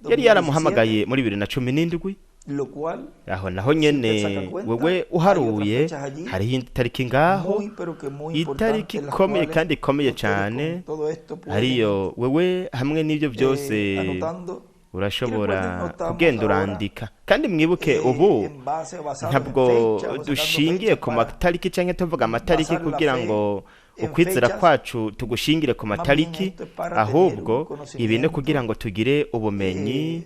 Yari 2017, yaramuhamagaye muri 2017. lo cual, Aho naho si nyene usted saca cuenta, wewe hay otras uharuye fechas allí hariho iyindi tariki ngaho, muy pero que muy itariki importantes, las ikomeye cuales kandi ikomeye ustedes cane, con todo esto pueden ariyo wewe hamwe n'ivyo byose anotando. Y recuerden, no urashobora estamos kugenda ahora urandika. Kandi mwibuke ubu en base o basados en ntabwo fechas o sacando dushingiye fechas ku para matariki canke tuvuga amatariki basar la kugira fe ngo en ukwizera fechas. kwacu tugushingire ku Más bien matariki, esto es para tener un ahubwo ibi ni conocimiento kugira ngo tugire ubumenyi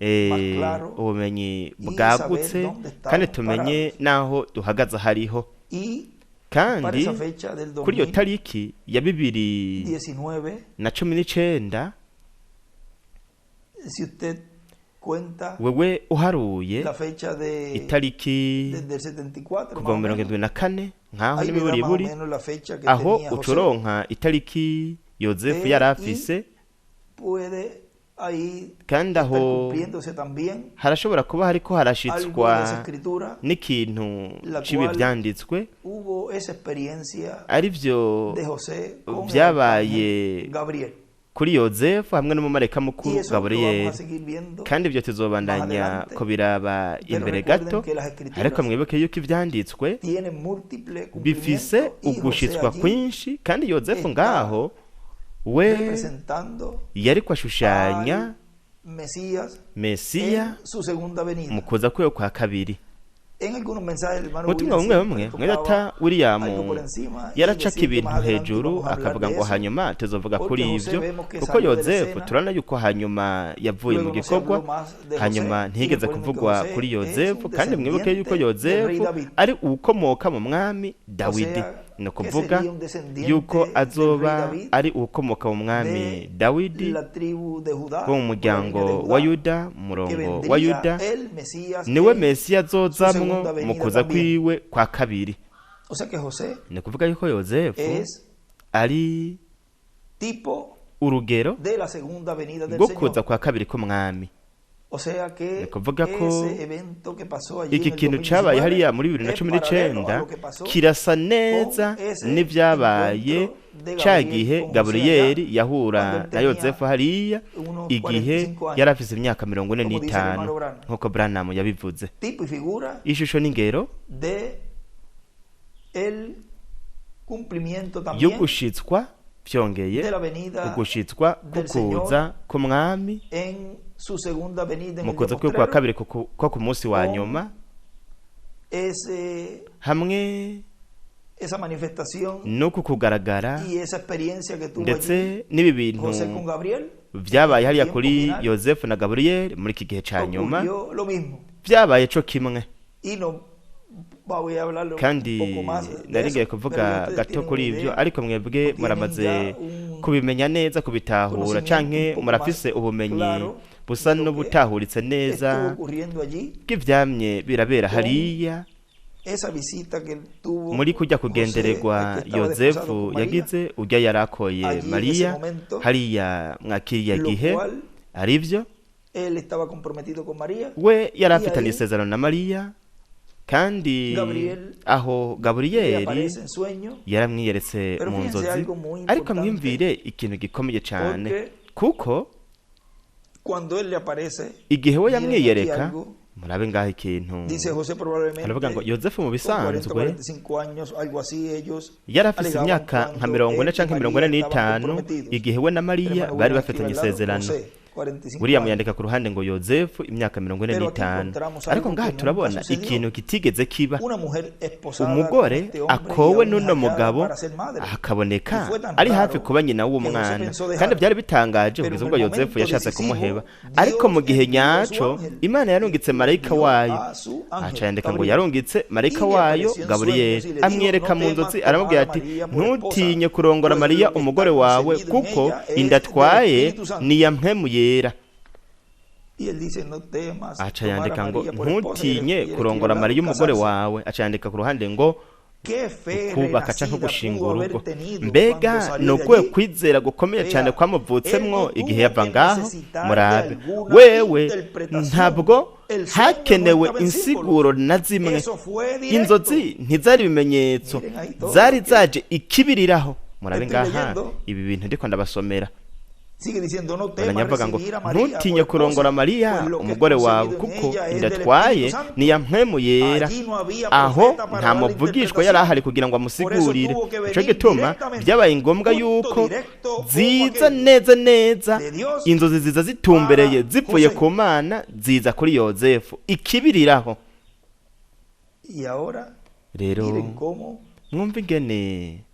más claro ubumenyi y saber bwagutse dónde kandi estamos tumenye parados. n'aho duhagaze hariho. Y para Kandi esa fecha del kuri iyo tariki ya bibiri 2019, na cumi n'icenda, si usted cuenta wewe uharuye la fecha de itariki desde el 74 kuva más mu o mirongo menos, indwi na kane nkaho ahí le da más o n'imiburiburi, menos la fecha que aho tenía José. ucuronka itariki Yozefu yari Y afise, puede ahí kandi estar aho cumpliéndose también harashobora kuba hariko algo de harashitswa esa escritura, n'ikintu la c'ibi cual vyanditswe, hubo esa experiencia arivyo de José con el vyabaye arcángel Gabriel. kuri Yozefu hamwe n'umumarayika Y mukuru eso lo vamos a Gaburiyeli. seguir viendo Kandi ibyo más tuzobandanya adelante. kubiraba Pero imbere recuerden gato, que las ariko escrituras mwibuke yuko ivyanditswe tienen múltiple bifise cumplimiento y José ugushitswa allí kwinshi, kandi Yozefu está ngaho we representando yariko ashushanya al Mesías Mesiya en su segunda mu venida. kuza kwiwe kwa kabiri. En algunos mensajes el hermano Mu butumwa William bumwe bumwe siempre mwene tocaba data William algo por encima y yaracaka decir que ibintu más adelante hejuru vamos a hablar akavuga de ngo eso, hanyuma tuzovuga porque kuri José ivyo, vemos que kuko salió de la Yozefu escena, turabona yuko hanyuma yavuye mu luego no se gikorwa, habló más de hanyuma José, y ntiyigeze recuerden que kuvugwa José kuri es un Yozefu. Kandi mwibuke yuko descendiente del rey Yozefu David, ari uwukomoka mu mwami o Dawidi, sea ni que ukuvuga sería un descendiente yuko del rey azoba David ari uwukomoka mu mwami de Dawidi la tribu de Judá, wo mu o la línea muryango de wa Judá, Yuda, mu que murongo wa vendría Yuda, el Mesías niwe en Mesiya su azozamwo segunda mu venida kuza también. kwiwe kwa kabiri. O sea que José Ni ukuvuga yuko Yozefu es ari tipo urugero de la segunda venida del rwo kuza Señor. kwa kabiri k'umwami. O sea Ni que ukuvuga ko ese evento que pasó allí iki en el kintu cabaye 2019 hariya muri bibiri na es cumi paralelo a n'icenda lo que pasó kirasa neza con ese n'ivyabaye encuentro de ca Gabriel gihe con José allá Gaburiyeli cuando yahura él na tenía Yozefu hariya unos igihe 45 yari años, afise imyaka mirongo ine como dice el n'itanu hermano Branham. nk'uko Branham yabivuze. Tipo y figura Ishusho n'ingero de el cumplimiento yo también gushitswa vyongeye de la venida ugushitswa del kukuza Señor k'umwami en su segunda venida en mu el día kuza kwiwe kwa postrero kabiri ko ku munsi wa con nyuma ese, hamwe esa manifestación n'uku kugaragara y esa experiencia que tuvo allí ndetse n'ibi bintu José con Gabriel, vyabaye hariya tiempo kuri final, Yozefu na Gaburiyeli muri iki gihe ca nyuma ocurrió lo mismo. vyabaye co kimwe. Y no voy a hablar un Kandi poco más de nari ngiye eso, pero ya kuvuga ustedes gato tienen una kuri ivyo, idea ariko mwebwe o tienen muramaze ya un kubimenya neza, kubitahura, conocimiento canke un poco más murafise ubumenyi claro busa de lo que n'ubutahuritse neza estuvo ocurriendo allí bw'ivyamye birabera con hariya Esa visita que tuvo Muri kujya José, kugendererwa el que estaba desposado Yozefu con María, yagize, ujya yarakoye allí en ese Mariya momento, hariya mwakiriya lo gihe, cual aribyo él estaba comprometido con María. We yari Y afitanye ahí isezerano na Mariya, kandi Gabriel aho le Gaburiyeli aparece en sueño, yaramwiyeretse Pero mu fíjense nzozi. algo muy Ariko importante, mwimvire ikintu gikomeye cyane, porque kuko cuando él le aparece, igihe we miren aquí yamwiyereka, algo, murabe ngaho ikintu, dice José probablemente aravuga ngo Yozefu mu con 40, bisanzwe 45 años, algo así, ellos yari afise alegaban imyaka nka cuando 40 él y canke mirongo María ine estaban n'itanu comprometidos. igihe we na El Mariya hermano bari William escribe bafitanye al lado, isezerano. José, 45 William años. yandika ku ruhande ngo Yozefu imyaka mirongo ine Pero aquí n'itanu. encontramos Ariko algo ngaha que nunca turabona sucedió. ikintu kitigeze kiba. Una mujer esposada con Umugore este hombre y akowe aún n'uno hallada mugabo para ser madre. akaboneka Y fue tan ari hafi raro kuba nyina w'uwo que José mwana, pensó kandi dejarlo. byari bitangaje Pero kugeza en ubwo el Yozefu momento yashatse decisivo, kumuheba. Ariko mu Dios gihe envió a su nyaco ángel. Imana yarungitse marayika Envió wayo, a su ángel, aca yandika ngo Gabriel. yarungitse marayika Y le wayo apareció en Gaburiyeli, sueños y le dijo, amwereka "No mu temas nzozi, tomar aramubwira a ati María por esposa, ntutinye kurongora pues Mariya lo que umugore está wawe, concebido en kuko ella es inda del atwaye Espíritu Santo." ni iya mpwemu yera. Y él dice, "No temas Aca tomar a yandika ngo María por esposa", y él, ntutinye y él escribe kurongora al lado, Mariya umugore casarse. wawe, aca yandika ku ruhande ngo ¿Qué fe ukubaka canke renacida gushinga pudo haber urugo. tenido cuando Mbega salió ni de ukuhe allí? kwizera gukomeye Vea, cyane él kwamuvutsemwo no igihe tuvo yava que ngaho? necesitar de Murabe alguna wewe, interpretación. ntabwo El sueño no hakenewe estaba en símbolos. insiguro na zimwe. Eso fue directo. Inzozi ntizari ibimenyetso, Miren ahí todo zari lo que zaje ikibiriraho. Murabe estoy ngaha leyendo. ibi bintu ndiko ndabasomera. Sigue diciendo, "No temas Baranyavuga ngo recibir a María ntutinye por kurongora esposa, Mariya pues lo que es umugore wawe, concebido en kuko ella es inda del atwaye Espíritu Santo." ni iya mpwemu yera. Allí no había Aho profeta para nta dar la muvugishwa yari interpretación. ahari kugira ngo Por eso amusigurire. tuvo que Nico venir gituma directamente, byabaye ngombwa justo yuko directo como ziza aquello neza neza, de Dios inzozi ziza zitumbereye para zivuye José. ku Mana ziza kuri Yozefu ikibiriraho. Y ahora, Rero miren cómo mwumve ingene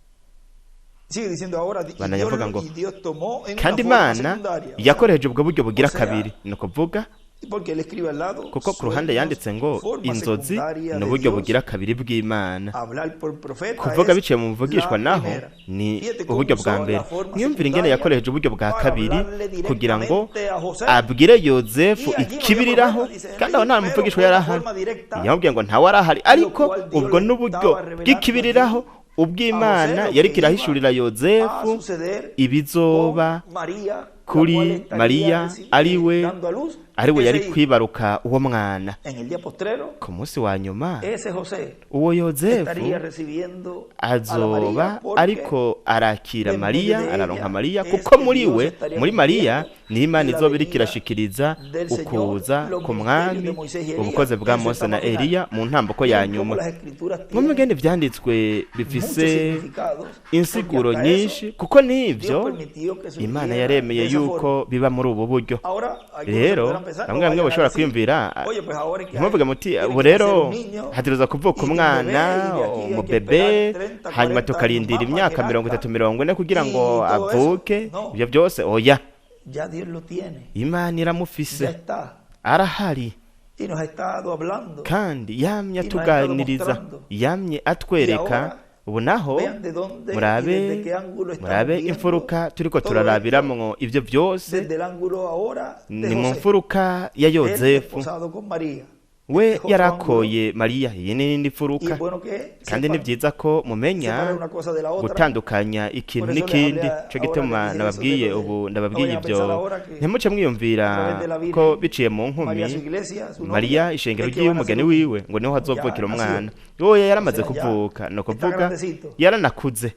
sigue diciendo ahora, y Dios, Bananyavuga ngo y Dios tomó en una kandi forma Imana secundaria. O sea, yakoresheje ubwo buryo bugira o sea, kabiri, ni ukuvuga porque él escribe al lado, kuko ku ruhande sueños, yanditse ngo forma inzozi secundaria ni de uburyo Dios. bugira kabiri bw'Imana. Hablar por profeta Kuvuga es biciye mu mvugishwa la naho primera. ni Fíjate cómo uburyo bwa usó mbere. la forma Mwiyumvire ingene secundaria yakoresheje uburyo bwa para kabiri hablarle kugira ngo directamente a José. abwire Yozefu Y allí no había ikibiriraho, profeta, dice kandi aho nta Henry, pero muvugishwa fue yari la ahari. forma directa, Yamubwiye ngo ntawe arahari, lo ariko cual Dios ubwo le n'uburyo estaba revelando bw'ikibiriraho allí a José ubw'Imana lo yariko que iba irahishurira a Yozefu suceder ibizoba con María, la kuri cual estaría Mariya, ariwe dando a luz ariwe yari ese hijo. kwibaruka uwo mwana. En el día postrero, Ku munsi wa nyuma ese José uwo Yozefu estaría recibiendo a la azoba María porque ariko arakira de medio Mariya, de araronka ella Mariya, es kuko que muri Dios we, estaría muri Mariya cumpliendo niho Imana la izoba iriko venida irashikiriza del Señor, ukuza los ku ministerios mwami, de Moisés y Elías ubukozi bwa en su Mose na etapa final. Eliya mu ntambuko ya Miren cómo nyuma. las escrituras Mwumve tienen ingene ivyanditswe muchos bifise significados, porque insiguro hasta eso nyinshi, kuko Dios n'ivyo permitió que Imana surgiera yaremeye de esa yuko forma. biba muri ubu buryo. Ahora, algunos se Rero podrán pensar, no bamwe bamwe vayan a bashobora decir, kwiyumvira, "Oye, pues ahora es que ntimuvuge muti tiene ubu que nacer rero un niño hategerezwa kuvuka y un umwana bebé, y de aquí hay que umubebe, esperar 30, hanyuma 40 años tukarindira más para imyaka que mirongo nazca itatu 40 kugira y ngo todo eso." avuke. No, Ibyo byose oya, ya Dios lo tiene, Imana ya iramufise, está, arahari, y nos ha estado hablando. kandi yamye Y nos ha estado atuganiriza, mostrando. yamye atwereka. Y ahora, Ubu naho vean de dónde y murabe, desde qué ángulo estamos murabe viendo imfuruka turiko todo turarabiramwo ivyo byose, desde el ángulo ahora de ni mu José, mfuruka ya él Yozefu. esposado con María. We Este es otro yarakoye Mariya, iyi ni iyindi ángulo. Y mfuruka. es bueno que Kandi ni sepan byiza ko mumenya separar una cosa de la otra. gutandukanya ikintu Por eso les n'ikindi. hablé Cyo ahora, gituma les dije eso de nababwiye lo de- ubu no ndababwiye vayan a ibyo, pensar ahora que ntimuce mwiyumvira a través de la Virgen, ko biciye mu nkumi María su iglesia, su novia, Mariya ishengero es que ry'iwe van a umugeni ser un niño. wiwe ngo niho hazovukira Ya umwana. nació. Oya, yaramaze O sea, ya kuvuka, ni está ukuvuga grandecito. yaranakuze,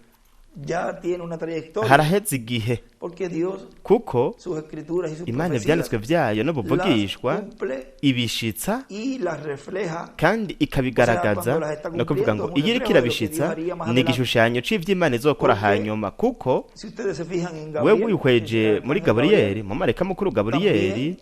Ya tiene una trayectoria, haraheze igihe, porque Dios, kuko sus escrituras y sus Imana profecías ivyanditswe vyayo las n'ubuvugishwa cumple ibishitsa y las refleja. kandi ikabigaragaza. O sea, cuando las está Ni ukuvuga ngo cumpliendo, es un iyo iriko reflejo de lo que irabishitsa Dios haría más ni adelante. igishushanyo c'ivy'Imana izokora Porque hanyuma, kuko si ustedes se fijan en we Gabriel, wihweje en muri Gabriel, Gaburiyeli, mu marayika mukuru Gaburiyeli, también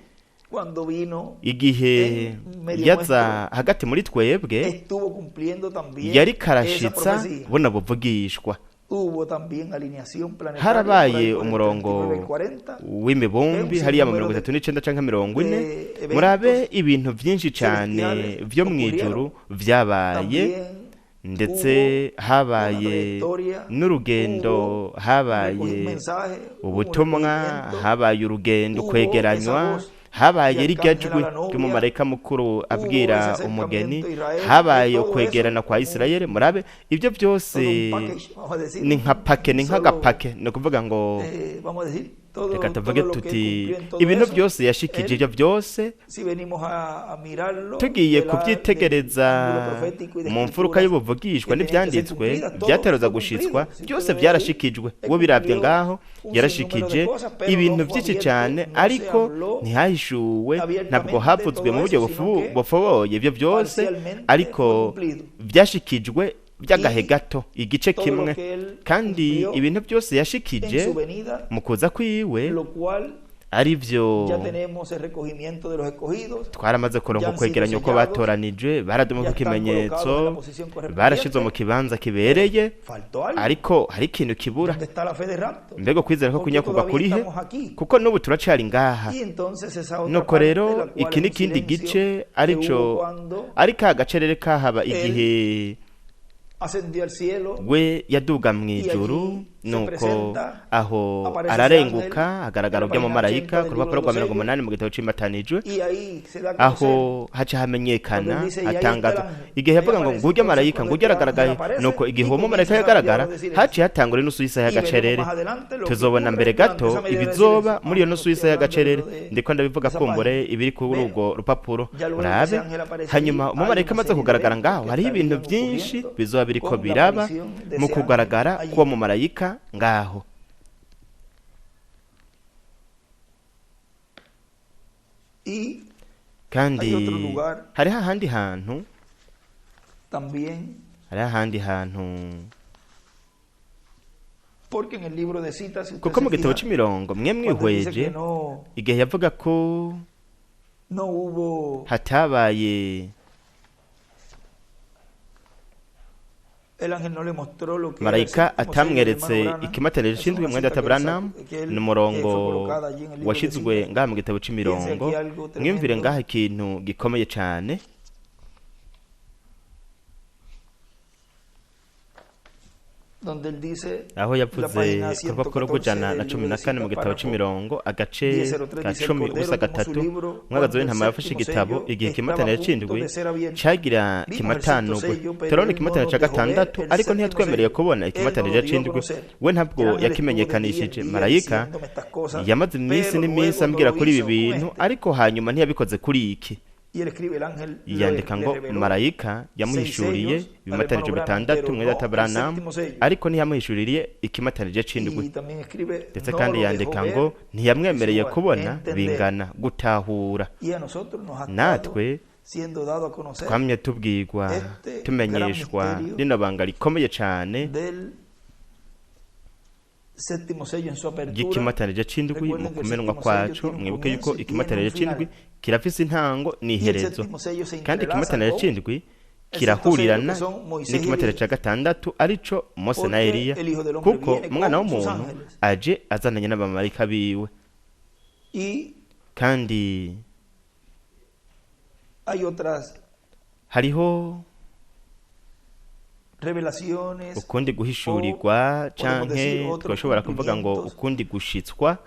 cuando vino igihe en medio yaza nuestro, hagati muri twebwe, estuvo cumpliendo también yariko esa arashitsa profecía. buno buvugishwa. Hubo también alineación planetaria por Harabaye ahí por el umurongo 39 y 40 w'imibumbi hariya mu 39 canke 40. de eventos Murabe ibintu vyinshi cane celestiales vyo mw'ijuru vyabaye, también ndetse hubo habaye una trayectoria, n'urugendo, hubo habaye un mensaje, hubo un ubutumwa, recogimiento, habaye urugendo, hubo kwegeranywa, esa voz Habaye y rirya arcángel jwi a la novia, ry'umumarayika mukuru hubo abwira ese umugeni, acercamiento a Israel, habaye todo eso, ukwegerana kwa un, Isirayeli. Murabe ibyo byose todo un package, vamos a decir, ni nka pake, ni un solo, nk'agapake, ni ukuvuga ngo vamos a decir, reka todo, tuvuge todo lo que él tuti cumplió en todo ibintu eso, byose yashikije él, ibyo byose si venimos a mirarlo tugiye de la, del kubyitegereza ángulo profético y de mu mfuruka escrituras y'ubuvugishwa que tenían que ser n'ibyanditswe cumplidas, todo byateruza fue gushitswa, cumplido. Si usted byose lo ve ahí, byarashikijwe. él Wo birabye cumplió ngaho un sinnúmero de yarashikije cosas, pero ibintu no fue byinshi abierto, cyane, no se ariko habló ntihahishuwe, ntabwo abiertamente havuzwe mu todo buryo eso, sino que bufoboye ibyo byose, parcialmente fue ariko cumplido. byashikijwe by'agahe Y gato, igice todo lo kimwe. que él Kandi cumplió ibintu byose en yashikije su venida, mu kuza kwiwe, lo cual ari byo ya tenemos el recogimiento de los escogidos, twaramaze kuronka ya han sido ukwegeranya uko sellados, batoranijwe, baradumwe ya ku están colocados en la kimenyetso, posición barashizwe mu correspondiente, kibanza pero kibereye, faltó algo. ariko hari ikintu kibura. ¿Dónde está la fe de rapto? Mbega ukwizera ko ¿Por qué kunyakurwa todavía kurihe? estamos aquí? Kuko n'ubu turacari ngaha. Y entonces esa otra Nuko parte, rero la cual iki es ni un ikindi silencio gice que hubo arico cuando ari ka gacerere kahaba él igihe ascendió al cielo we yaduga mu y ijuru, allí se nuko presenta, aho aparece ese ángel ararenguka en agaragara la página 80 ry'umumarayika del ku libro rupapuro de rwa los mirongo sellos, umunani mu gitabo c'imatanijwe, y ahí se da a conocer aho haca cuando hamenyekana él dice, y ahí está el hatangazwa ángel, igihe ahí yavuga ngo aparece. ngurya Entonces marayika, cuando ngurya este ángel aragaragaye, aparece nuko igihe y uwo mumarayika comienza Santiago yagaragara a decir haciye eso. hatangura inusu y'isaha Y veremos y'agacerere. más adelante lo que Tuzobona ocurre mbere durante gato esa media hora de ibizoba silencio. muri iyo Aunque no nusu estoy y'isaha hablando de y'agacerere, lo de ndiko ndabivuga esa kumbure página. ibiri kuri Pero urwo rupapuro ya luego que ese murabe. ángel aparece Hanyuma allí, hay umumarayika una amaze serie de kugaragara eventos ngaho que hariho ibintu estarían byinshi ocurriendo bizoba biriko con la biraba aparición de mu ese ángel kugaragara k'uwo allí. mumarayika ngaho. Y Kandi hay otro lugar hariho ahandi hantu, también, hariho ahandi hantu porque en el libro de citas, si usted kuko se mu gitabo fija, c'imirongo mwe cuando él dice mwihweje que no, igihe yavuga ko no hubo, hatabaye el ángel no le mostró lo que era el marayika séptimo sello del hermano atamweretse Branham, ikimataniro es c'indwi una mwene cita data que él Branham, sacó, que ni él fue umurongo colocada allí en el libro de washizwe citas. ngaha mu gitabo Fíjense c'imirongo. aquí algo Mwiyumvire tremendo ngaha ikintu gikomeye cane donde él dice, aho la yavuze página ku rupapuro 114 rw'ijana na del cumi libro na de kane mu citas, gitabo párrafo c'imirongo agace 1003, ka dice, el cumi Cordero ubusa tomó su gatatu, libro umwagazi cuando el w'intama yafashe séptimo igitabo sello igihe estaba a ikimataniro punto c'indwi de ser abierto. cagira Vimos el sexto kimatanugwe. sello, pero Turabona él no ikimataniro nos ca dejó ver gatandatu, el ariko séptimo ntiyatwemereye sello. kubona Él no ikimataniro lo dio a c'indwi, conocer. we El ntabwo ángel estuvo de día yakimenyekanishije. en día Marayika diciéndome estas cosas, yamaze iminsi pero n'iminsi luego no ambwira lo kuri ibi hizo con bintu, este. ariko hanyuma ntiyabikoze kuri iki. Y él escribe, el ángel Yandika le ngo reveló marayika seis yamuhishuriye sellos al hermano ibimatanije Branham, bitandatu pero mwene no data el Branham, séptimo sello. ariko ntiyamuhishuriye ikimatanije c'indwi. Y también escribe, Ndetse no kandi lo dejó yandika ver, ngo es ntiyamwemereye igual, kubona entender. bingana gutahura. Y a nosotros nos ha estado Natwe siendo dado a conocer twamye tubwirwa este gran tumenyeshwa misterio rino banga rikomeye cane del séptimo sello en su apertura. ry'ikimatanije c'indwi mu Recuerden que el kumenwa séptimo sello kwaco. tiene un Mwibuke yuko comienzo y tiene un ikimatanije c'indwi final. kirafise intango Y el n'iherezo, séptimo sello se kandi entrelaza ikimatanije con c'indwi el sexto sello, que kirahurirana son Moisés y n'ikimatanije Elías, ca gatandatu arico Mose na porque Eliya, el Hijo del Hombre kuko viene umwana con sus w'umuntu ángeles. aje azananye n'abamarayika biwe. Y Kandi hay otras hariho revelaciones ukundi o guhishurirwa podemos canke decir otros twashobora kuvuga ngo cumplimientos ukundi gushitswa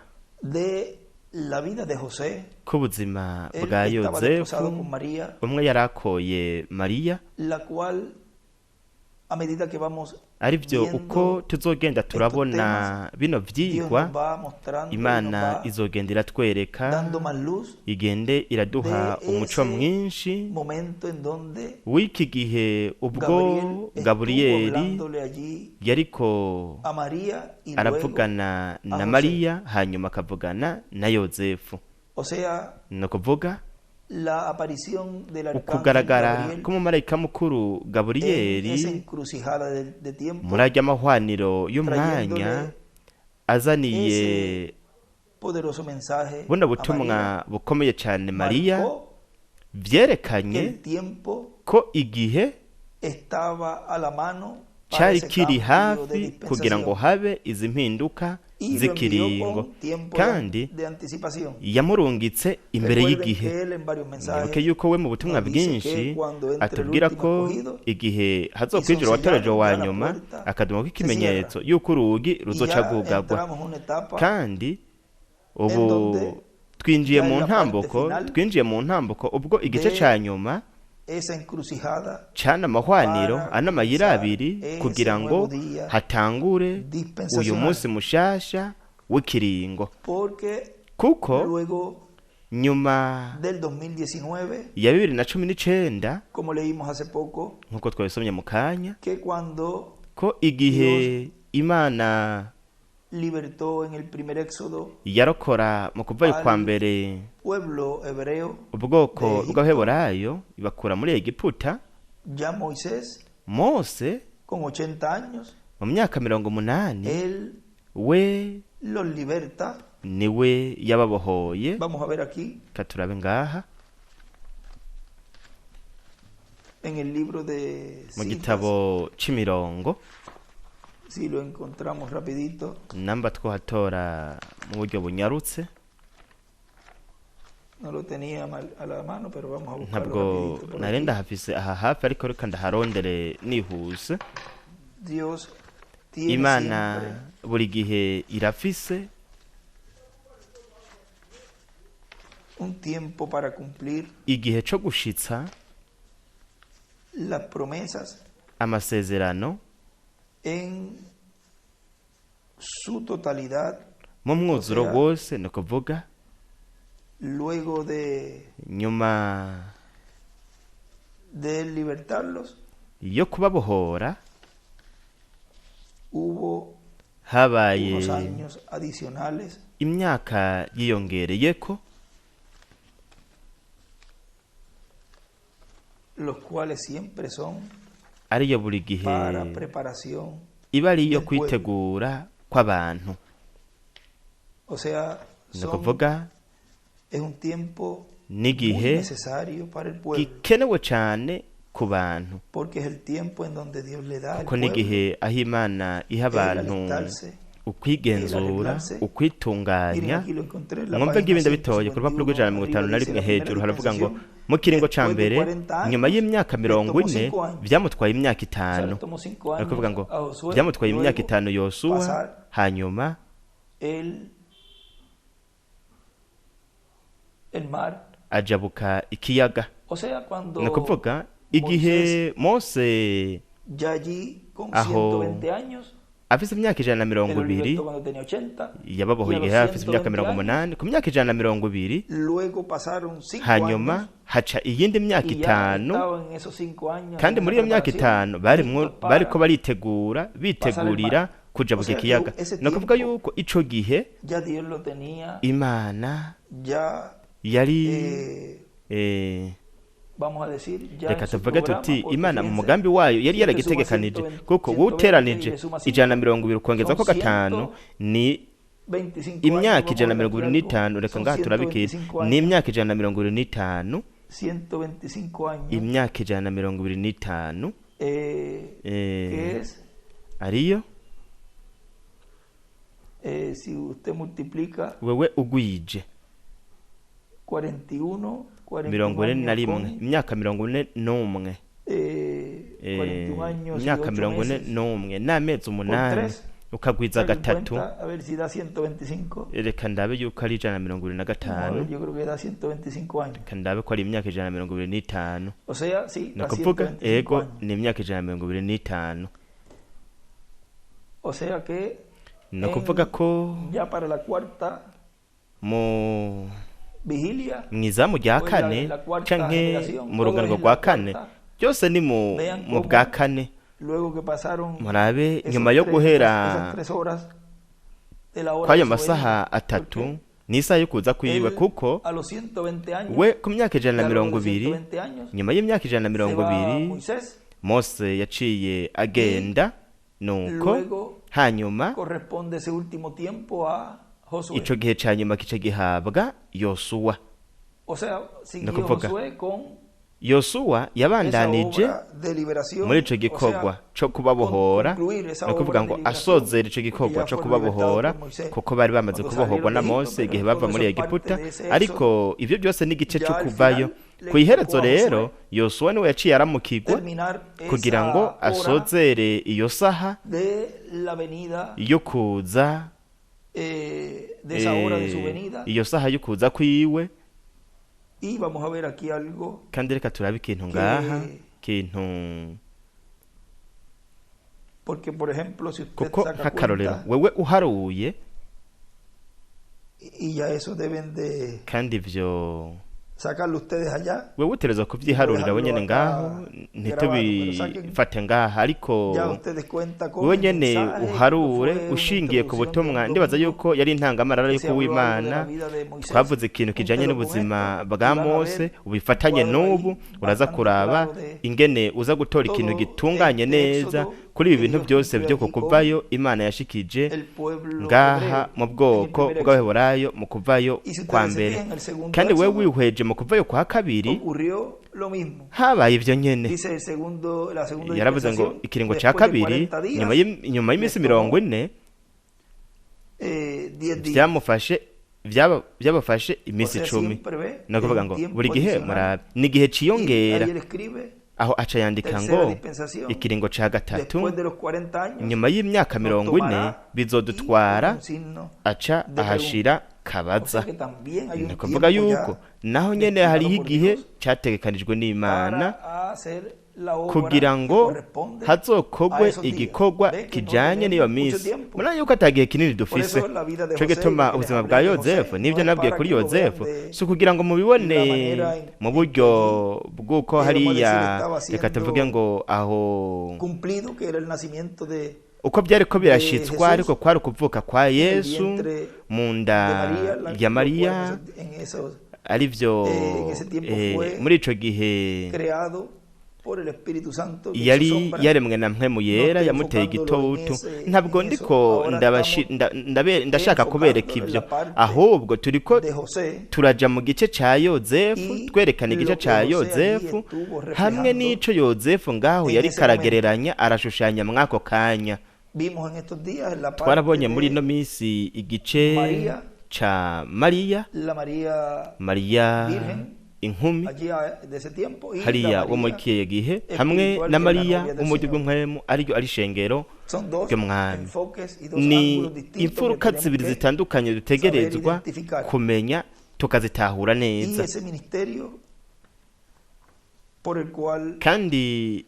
de la vida de José. k'ubuzima Él bwa estaba desposado Yozefu. con María, Umwe yarakoye Mariya, la cual a medida que vamos arivyo uko viendo tuzogenda estos turabona temas, bino Dios vyigwa, nos va mostrando y nos Imana va izogenda iratwereka, dando más luz igende iraduha de umuco ese mwinshi momento en donde w'iki gihe ubwo Gabriel estuvo Gaburiyeli hablándole allí yariko a María y luego aravugana a na José. Mariya, hanyuma akavugana na Yozefu. O sea, Ni ukuvuga la aparición del arcángel ukugaragara Gabriel k'umumarayika mukuru en esa Gaburiyeli encrucijada de tiempo, muri arya mahwaniro y'umwanya, trayéndole azaniye ese poderoso mensaje buno a María, butumwa bukomeye cyane Mariya, marcó que vyerekanye el tiempo ko igihe estaba a la mano para cyari ese kiri cambio de hafi kugira ngo dispensación habe izi mpinduka y lo envió z'ikiringo, con tiempo kandi de anticipación. yamurungitse imbere Recuerden y'igihe. que él en varios Mwibuke mensajes yuko we mu butumwa nos dice bwinshi que cuando entre el atubwira último ko escogido igihe y son hazokwinjira uwatoreje sellados, wa ya la nyuma puerta akaduma se k'ikimenyetso cierra. yuko urugi Y ruzoca ya rwugagwa, entramos en una etapa kandi en ubu donde Twinjiye Ya mu en la parte ntambuko, final twinjiye mu ntambuko ubwo igice de ca nyuma esa encrucijada cana amahwaniro para ano mayira comenzar abiri ese kugira ngo nuevo día hatangure uyu dispensacional. munsi mushasha w'ikiringo, Porque kuko luego nyuma del 2019, ya 2019, como leímos hace poco, nk'uko twabisomye mu kanya, que cuando ko igihe Imana libertó en el primer éxodo yarokora mu kuvayo kwa al mbere pueblo hebreo ubwoko de Egipto, bw'Abaheburayo ibakura muri Egiputa, ya Moisés, Mose con 80 años, mu myaka 80, él we los liberta. niwe yababohoye. Vamos a ver aquí Reka turabe ngaha en el libro de mu Citas, gitabo c'imirongo, si lo encontramos rapidito. namba twohatora mu buryo bunyarutse. No lo tenía a la mano, pero vamos a buscarlo Ntabwo rapidito por nari aquí. ndahafise aha hafi, ariko reka ndaharondere nihuse. Dios tiene Imana siempre buri gihe irafise un tiempo para cumplir igihe co gushitsa las promesas amasezerano en su totalidad, mu mwuzuro O sea, wose, ni ukuvuga luego de, nyuma de libertarlos, yo kubabohora hubo habaye unos años adicionales imyaka yiyongereyeko, los cuales siempre son ariyo buri gihe para preparación iba ari iyo del pueblo. kwitegura kw'abantu. O sea, Ni son, ukuvuga es un tiempo muy n'igihe necesario para el pueblo, gikenewe cane ku bantu, porque es el tiempo en donde Dios le da al kuko pueblo n'igihe aho Imana iha el abantu alistarse, ukwigenzura, el arreglarse. Miren, ukwitunganya. aquí lo encontré en la Mwumve página ng'ibi ndabitoye ku rupapuro 151, rw'ijana na mirongo itanu arriba na dice rimwe la primera hejuru haravuga ngo dispensación, mu kiringo ca después de mbere 40 nyuma años, y'imyaka le mirongo tomó ine 5 años. byamutwaye imyaka O sea, 5. le tomó 5 Ni ukuvuga años ngo a Josué, byamutwaye imyaka luego 5 Yosuwa, pasar hanyuma el mar. ajabuka ikiyaga. O sea, cuando Ni ukuvuga igihe Moisés Mose ya allí con aho 120 años, afise imyaka ijana na mirongo él los ibiri libertó cuando tenía 80, y yababohoye a los igihe yari afise imyaka 120 mirongo años, umunani ku myaka 120, luego pasaron 5 hanyuma años haca iyindi myaka y ya 5. estaban en esos 5 años en Kandi esa muri iyo myaka preparación, 5 barimwo listos para bariko baritegura pasar el bitegurira mar. O kujabuka sea que ikiyaga. ese Ni ukuvuga tiempo yuko ico gihe ya Dios lo tenía Imana ya, yari vamos a decir, ya reka en su tuvuge programa, tuti porque Imana mu fíjense, mugambi wayo yari si usted suma yaragitegekanije, 120, kuko 120 y wuteranije le suma 5, 120 ukongeza son ko 5 ni 125 años, imyaka vamos a ijana na mirongo ver ibiri aquí algo, n'itanu. Reka son ngaha turabikira 125 ni años, imyaka 125, 125 años, imyaka 125, que es, ariyo si usted multiplica wewe ugwije 41, 41 mirongo ine na años rimwe, con, imyaka 41, 41 años y imyaka 8 mirongo ine meses, n'umwe n'amezi por 8 3, ukagwiza haga 3, cuenta, a ver si da 125. reka ndabe yuko ari ijana na mirongo ibiri na Vamos a gatanu. ver, yo creo que da 125 años. Reka ndabe ko ari imyaka 125. O sea, sí, Ni da ukuvuga 125 ego años. ni imyaka 125. O sea que Ni ukuvuga en, ko ya para la cuarta mu vigilia, mw'izamu rya o en la, kane en la cuarta canke generación, mu todo ruganirwa es en rwa la kane, cuarta. byose ni mu Vean mu bwa cómo kane. luego que pasaron Murabe nyuma esos yo tres, guhera esas 3 horas de la hora kw'ayo de su masaha venida, 3 porque n'isaha yo kuza kwiwe, él kuko a los 120 años, we ku myaka ijana na ya luego mirongo de ibiri, 120 años, nyuma y'imyaka ijana na se mirongo va ibiri Moisés Mose yaciye y agenda, nuko luego hanyuma corresponde ese último tiempo a ico Josué. gihe ca nyuma kica gihabwa Yosuwa. O sea, Ni siguió ukuvuga Josué con Yosuwa esa yabandanije obra de liberación, muri ico o sea, gikorwa co con kubabohora, concluir esa ni ukuvuga obra de ngo liberación, asozera ico porque gikorwa ya co fueron libertados kubabohora, por Moisés kuko bari bamaze cuando kubohorwa salieron na de Egipto, Mose igihe pero bava todo muri eso es parte Egiputa, de ese ariko éxodo. ivyo byose ni igice Ya co al kuvayo. final le Ku iherezo tocó a rero Josué Yosuwa niwe yaciye aramukirwa terminar kugira ngo esa hora asozere iyo saha de la venida yo kuza de Esa hora de su venida. Iyo saha y'ukuza kwiwe. Y vamos a ver aquí algo Kandi reka turabe ikintu ngaha, kintu porque, por ejemplo, si usted kuko saca nk'akarorero cuenta, wewe uharuye, y ya eso deben de kandi ivyo sacarlo ustedes allá, wewe utegerezwa kubyiharurira wenyene ngaho, ntitubifate ngaha, ariko ya ustedes cuenta con wewe el nyene mensaje, que uharure fue una ushingiye ku introducción butumwa. del Ndibaza domingo, yuko yari intangamarara que y'uko se habló algo de la w'Imana vida de Moisés. twavuze ikintu kijanye Júntelo con n'ubuzima esto y bwa van a Mose, ver ubifatanye cuadro ahí n'ubu, uraza bastante kuraba claro de ingene uza gutora ikintu todo gitunganye este neza éxodo kuri ibi que bintu Dios byose cumplió byo allí con kukuvayo Imana yashikije el pueblo ngaha hebreo mu en el bwoko primer éxodo. bw'Abaheburayo mu kuvayo Y si kwa ustedes se mbere. fijan en el segundo Kandi wewe éxodo, wihweje mu kuvayo kwa kabiri ocurrió lo mismo. habaye ivyo nyene. Dice el segundo, la segunda Yaravuze ngo dispensación, ikiringo ca después de kabiri, 40 días, nyuma nyuma y'iminsi les mirongo tomó ine 10 días. vyamufashe vyabafashe O iminsi sea, 10. siempre ve Ni ukuvuga un ngo tiempo buri gihe adicional. murabe ni igihe Y ciyongera. ahí él escribe, Aho aca yandika tercera ngo dispensación, ikiringo ca gatatu, después de los 40 años, nyuma y'imyaka nos 40 tomará y bizodutwara, pone un signo aca de pregunta. ahashira O sea kabaza. que también hay Ni un ukuvuga tiempo yuko ya naho nyene destinado hariho por igihe Dios categekanijwe n'Imana para hacer la obra kugira que ngo corresponde a hazokogwe esos días. igikorwa Ve que no kijanye n'iyo tenemos mucho minsi. tiempo. Murabona yuko ata gihe kinini Por dufise. eso la vida de Ico José y lo gituma que les ubuzima hablé bwa de José Yozefu no n'ivyo es nabwiye para kuri que lo vean Yozefu de si ukugira ngo mubibone la manera en, mu en que buryo allí, bw'uko vamos a decir, hariya, estaba reka tuvuge siendo ngo aho cumplido, que era el nacimiento de, uko byariko de birashitswa, Jesús ariko kwari ukuvuka kwa en el Yesu vientre mu de nda María, ya lo cual Mariya, en esos, arivyo en ese tiempo fue muri ico gihe creado por el Espíritu Santo que hizo yari sombra. yaremwe na mpwemu No yera estoy yamuteye enfocándolo en igitutu. ese, Ntabwo en eso. ndiko Ahora estamos ndashaka kubereka enfocándolo en ivyo, la parte ahubwo turiko de José turaja mu gice ca Yozefu, y twerekana igice lo que ca José allí Yozefu estuvo hamwe reflejando n'ico Yozefu ngaho en yariko ese momento. aragereranya arashushanya mw'ako kanya. Vimos en estos días en la parte Twarabonye muri ino de minsi igice María, ca Mariya, la María Mariya Virgen, inkumi allí de ese tiempo, y la hariya wo muri María kiye gihe, hamwe espiritual, na que es la Mariya novia wo del mu buryo Señor. bw'impwemu ariryo ari ishengero Son dos ry'umwami. enfoques y dos Ni ángulos distintos que imfuruka tenemos zibiri que zitandukanye saber dutegerezwa identificar. kumenya tukazitahura Y neza. ese ministerio por el cual Kandi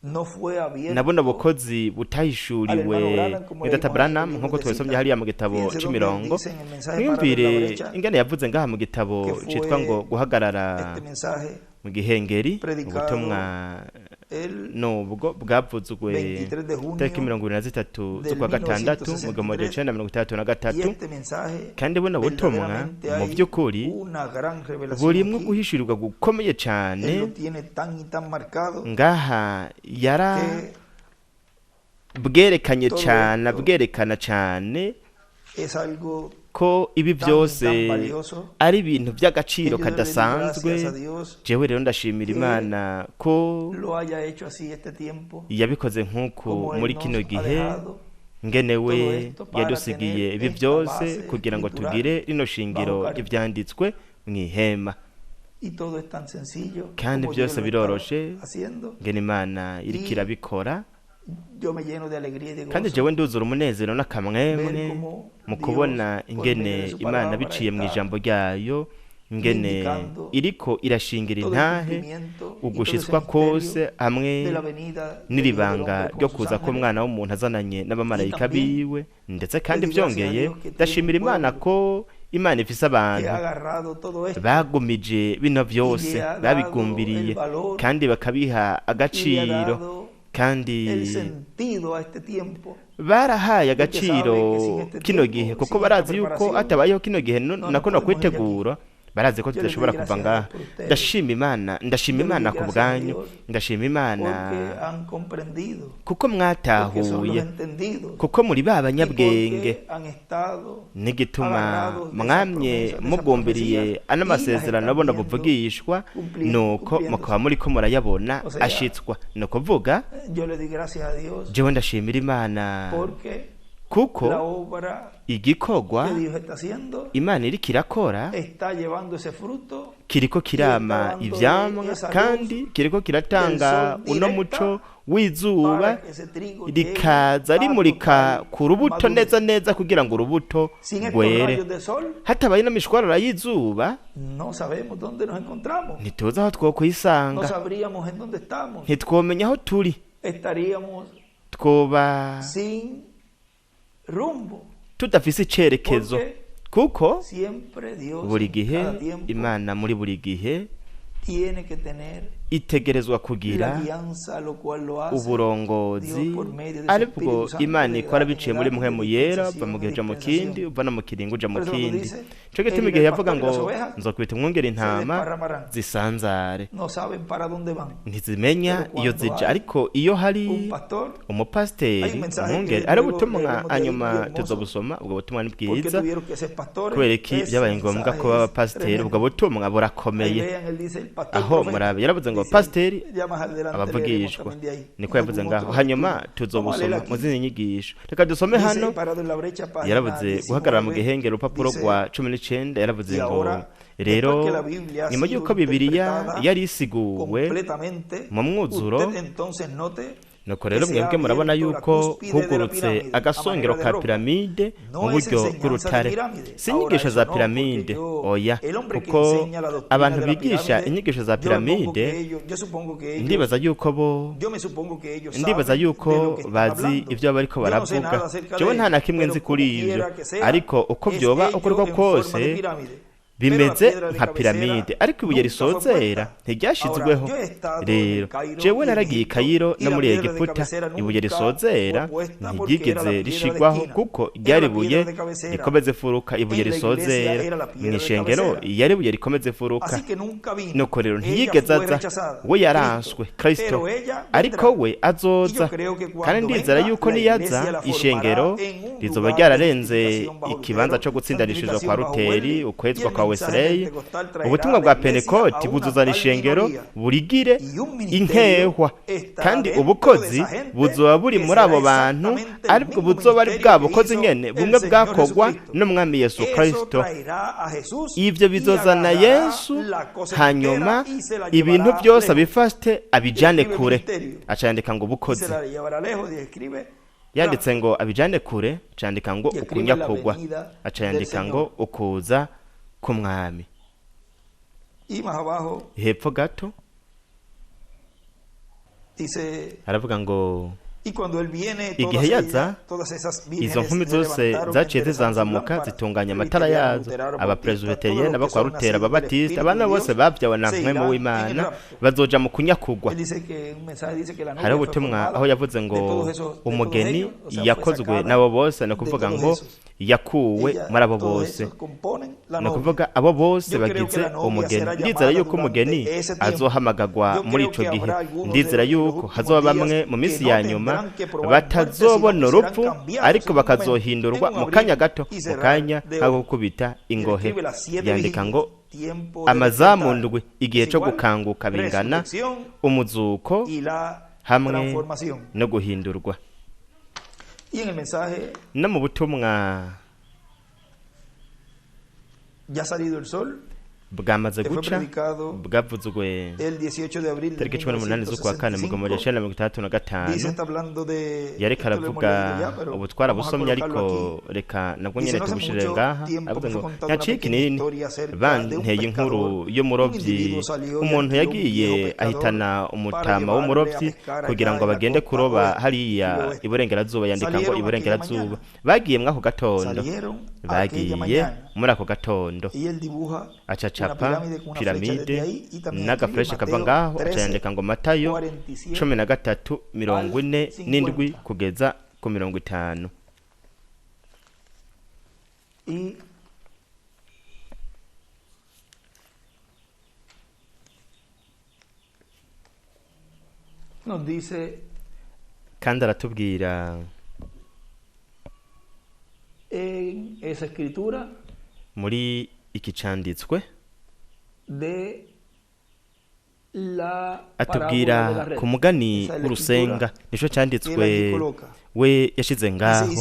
no fue na buno abierto bukozi al butahishuriwe hermano Branham, como ni Data leímos en el Branham libro nk'uko de twabisomye cita. hariya mu gitabo Fíjense donde él c'imirongo. dice en el mensaje Párate en la Mwiyumvire brecha, ingene yavuze ngaha mu gitabo que citwa ngo fue guhagarara este mensaje mu gihengeri, predicado ubutumwa el nubwo bwavuzwe 23 de tariki junio 23 del z'ukwa gatandatu mu gihumbi 1963. 1963. Y este mensaje Kandi buno butumwa verdaderamente mu hay by'ukuri una gran revelación burimwo aquí. guhishurirwa gukomeye cane. Él lo tiene tan y tan marcado Ngaha yara que bwerekanye todo cane, esto abwerekana cane es algo ko ibi tan y byose tan valioso ari ibintu que by'agaciro yo le doy gracias kadasanzwe. a Dios Jewe rero ndashimira que Imana ko lo haya hecho así este tiempo, yabikoze nk'uku como Él muri nos kino ha gihe, dejado ngene todo we esto para yadusigiye tener ibi esta byose base kugira ngo escritural tugire rino shingiro bajo carta. ry'ivyanditswe mw'ihema. Y todo es tan sencillo Kandi como Dios byose lo está biroroshe haciendo. ngene Imana iriko Y irabikora. yo me lleno de alegría y de Kandi gozo jewe nduzura umunezero n'akamwemwe ver cómo mu Dios, kubona por medio ingene de su Imana palabra, biciye mu está ijambo ryayo ingene vindicando iriko irashingira todo el intahe cumplimiento y todo ese ugushitswa misterio kose hamwe de la venida del Hijo del n'iribanga Hombre con ryo sus kuza ángeles. k'umwana w'umuntu azananye Y n'abamarayika también biwe. Ndetse le kandi doy gracias a byongeye Dios que tiene un ndashimira Imana pueblo ko Imana ifise que abantu ha agarrado todo esto bagumije bino y byose le ha dado el babigumbiriye valor kandi bakabiha y le ha agaciro dado kandi el sentido a este tiempo, barahaye porque sabe agaciro que sin este kino tiempo, gihe kuko sin esta barazi yuko preparación, hatabayeho kino gihe no nos nako no podemos ir de aquí. kwitegura barazi ko Yo le doy tudashobora kuva gracias a Dios ngaha. por ustedes. Ndashima Imana, ndashima Yo le doy Imana ku gracias a bwanyu, Dios ndashima Imana porque han comprendido, kuko porque son los mwatahuye, entendidos kuko muri ba y banyabwenge porque han estado n'igituma agarrados de esas mwamye promesas, de esas mugumbiriye profecías ano y las masezerano están abona viendo buvugishwa, nuko cumpliéndose. mukaba muriko murayabona O sea, ashitswa. Ni ukuvuga yo le doy gracias a Dios jewe ndashimira Imana porque Kuko La obra igikorwa que Dios está haciendo Imana iriko irakora está llevando ese fruto kiriko kirama ivyamwa, kandi kiriko kiratanga uno muco w'izuba, para que ese trigo llegue rikaza a rimurika total ku rubuto madurez. neza neza kugira ngo urubuto Sin estos rwere. rayos de sol Hatabaye n'imishwarara y'izuba, no sabemos dónde nos encontramos, ntituzi aho no twokwisanga, sabríamos en dónde estamos, ntitwomenya aho turi, estaríamos twoba sin rumbo. tudafise icerekezo, Porque kuko siempre Dios buri en gihe cada tiempo Imana muri buri gihe tiene que tener itegerezwa la kugira guianza, lo cual lo hace uburongozi, Dios por medio de su aribwo Espíritu Santo Imana de ikora edad en biciye muri edad, de Mpwemu Yera, dispensación uva mu en gihe uja mu dispensación. kindi, uva no mu kiringo uja mu Por eso cuando kindi. dice, Nico gituma heriré igihe al yavuga pastor y ngo las ovejas nzokubita umwungeri se intama desparramarán. zisanzare, No saben para dónde van. ntizimenya Pero iyo cuando zija. hay Ariko iyo hari un pastor, umupasiteri, hay un mensaje umwungeri, que ari luego ubutumwa leeremos de ahí, hanyuma muy hermoso. tuzobusoma. Ubwo butumwa ni ¿Por qué bwiza. tuvieron que ser pastores? Kubera iki Ese byabaye ngombwa mensaje ko baba es abapasiteri? tremendo. Ubwo butumwa Ahí burakomeye. vean, él dice el pastor Aho profeta. murabe yaravuze ngo Dice, pasiteri ya más adelante leeremos abavugishwa, también de ahí, niko en yavuze algún ngaho. otro Hanyuma estudio. Vamos a leer tuzobusoma aquí. mu zindi nyigisho. Reka dusome Dice, hano. parado en la brecha, página Yaravuze guhagarara mu 19, gihengeri, urupapuro dice, rwa 19, yaravuze y ngo ahora, rero después que la Biblia ha nyuma sido y'uko Bibiliya interpretada yari isiguwe completamente, mu mwuzuro, usted entonces note nuko que rero se ha mwebwe murabona abierto la yuko cúspide de la hugurutse pirámide a agasongero manera de ka roca. piramide No mu es buryo enseñanza de bw'urutare. pirámide. Si Ahora inyigisho eso za no, porque piramide, yo, oya, el hombre que kuko enseña la doctrina abantu de la bigisha pirámide, inyigisho za yo me pongo que piramide, ellos, yo supongo que ellos, ndibaza yuko bo yo me supongo que ellos ndibaza saben de yuko lo que están bazi hablando. ibyo bariko Yo no sé baravuga. nada acerca Jewe de nta na ello, kimwe pero nzi como kuri ivyo, quiera que sea, ariko uko es vyoba uko ello ariko en forma de kose pirámide. Pero la bimeze piedra de nka cabecera piramide, ariko ibuye nunca fue risozera puesta. Ahora, ntiryashizweho. yo he estado en Rero el Cairo jewe y en naragiye i Egipto, Kayiro y no la muri piedra de Egiputa, cabecera ibuye nunca risozera fue puesta porque era la ntiryigeze piedra de rishigwaho, esquina, kuko era ryari la ibuye piedra de cabecera. rikomeza imfuruka. Ibuye En la iglesia risozera era la piedra de mw'ishengero cabecera. yari ibuye rikomeza imfuruka. Así que nunca vino. Nuko rero Ella ntiyigeze fue aza, rechazada, we Cristo. yaranswe, Kristo, Pero ella ariko vendrá. we Y yo azoza. creo que Kandi cuando ndizera venga, yuko la niyaza iglesia la ishengero formará en un rizoba lugar de ryararenze justificación bajo ikibanza Lutero, co gutsindanishirizwa kwa santificación bajo Ruteri, Wesley, y ukwezwa el kwa mensaje Wesley. pentecostal traerá Ubutumwa a la bwa iglesia a Pentekoti una buzuzana tal ishengero minoría. burigire Y un ministerio inkehwa, estará kandi dentro de ubukozi esa gente buzoba buri que muri será abo bantu, exactamente el aribwo mismo buzoba ari ministerio bwa que bukozi hizo nyene el bumwe Señor bwakogwa Jesucristo. n'Umwami Yesu Eso Kristo. traerá a Jesús Ivyo y bizozana agarrará Yesu, la cosa hanyuma entera y se la ibintu llevará byose lejos. abifate abijane Escribe kure. ministerio. Aca yandika ngo Y se ubukozi, la llevará lejos y escribe yanditse ngo abijane kure, acandika ngo Y escribe la ukunyakugwa, venida aca del yandika ngo Señor. ukuza k'Umwami. Y más abajo Hepfo gato dice, aravuga ngo y cuando él viene, igihe todas, yaza, ellas, todas esas izo vírgenes nkumi se zose levantaron, zaciye enderezaron sus zizanzamuka lámparas. zitunganya amatara Presbiterianos, yazo. luteranos, bautistas, todos Abapresbiteriyani, los que abakwa son Rutera, nacidos del ababatisita, Espíritu abana de bose Dios babyawe na se Mpwemu irán en el w'Imana rapto. bazoja mu kunyakugwa. Él dice que un mensaje dice que la Hariho novia fue ubutumwa formada aho yavuze de ngo todos esos, de todos umugeni ellos, o sea, fue yakozwe sacada n'abo bose, ni de ukuvuga todos ngo esos. yakuwe Ella, muri abo todos bose, esos componen la ni novia. ukuvuga abo bose Yo creo que bagize la novia umugeni. será Ndizera llamada yuko umugeni durante ese tiempo. azohamagagwa Yo muri creo ico que gihe. habrá algunos de Ndizera los yuko últimos hazoba días bamwe mu que minsi no ya nyuma tendrán que probar muerte, sino batazobona que serán urupfu, cambiados ariko en un momento, en bakazohindurwa un mu abrir kanya gato, y mu cerrar kanya de nk'ako ojos. gukubita Y ingohe. escribe las siete Yandika vigilias, ngo tiempo de amazamu despertar. ndwi, igihe Es co igual, gukanguka bingana resurrección umuzuko y la hamwe transformación. no guhindurwa. Y en el mensaje, No mu butumwa ya ha salido el sol, bwamaze que fue guca, predicado bwavuzwe el 18 de abril de tariki 18 z'ukwa kane mu gihumbi magana 1965. cyenda mirongo itandatu na Dice, gatanu. está hablando de, Yariko esto lo hemos aravuga, leído ya, pero ubu vamos a twarabusomye, colocarlo ariko aquí. reka nabwo Dice, nyene no hace tubushire mucho ngaha. tiempo Aravuga me fue ngo contada una nyacika pequeña inini historia acerca de un banteye inkuru pescador. Un y'umurobyi. individuo salió y Umuntu alquiló un viejo yagiye pescador ahitana para umutama llevarle a w'umurobyi pescar kugira allá ngo en la bagende costa kuroba oeste y hariya oeste. iburengerazuba. Yandika ngo Salieron aquella iburengerazuba, mañana. bagiye mw'ako gatondo, Salieron aquella bagiye mañana. muri ako gatondo. Y él dibuja una Acacapa pirámide con una flecha desde piramide ahí y también escribe n'agafureshi kava Mateo ngaho, aca 13, yandika ngo Matayo 47 13 mirongo al ine n'indwi 50. kugeza ku 50. Y nos dice Kandi aratubwira en esa escritura muri iki canditswe de Atubwira ku mugani w'urusenga, nico cyanditswe we yashize ngaho.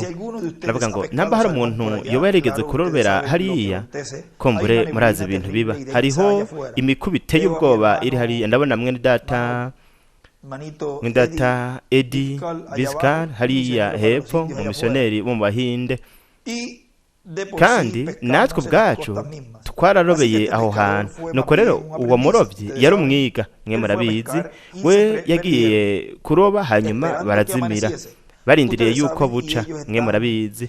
Aravuga ngo namba hari umuntu yoba yarigeze kurobera hariya, kumbure murazi ibintu biba. Hariho imikubi iteye ubwoba iri hariya. Ndabona mwene data, mwene data Eddie Biscar hariya hepfo, umumisiyoneri wo mu Bahinde. Kandi natwe ubwacu twararobeye aho hantu. Nuko rero uwo murobyi yari umwiga, mwe murabizi, we yagiye kuroba hanyuma barazimira, barindiriye yuko buca, mwe murabizi,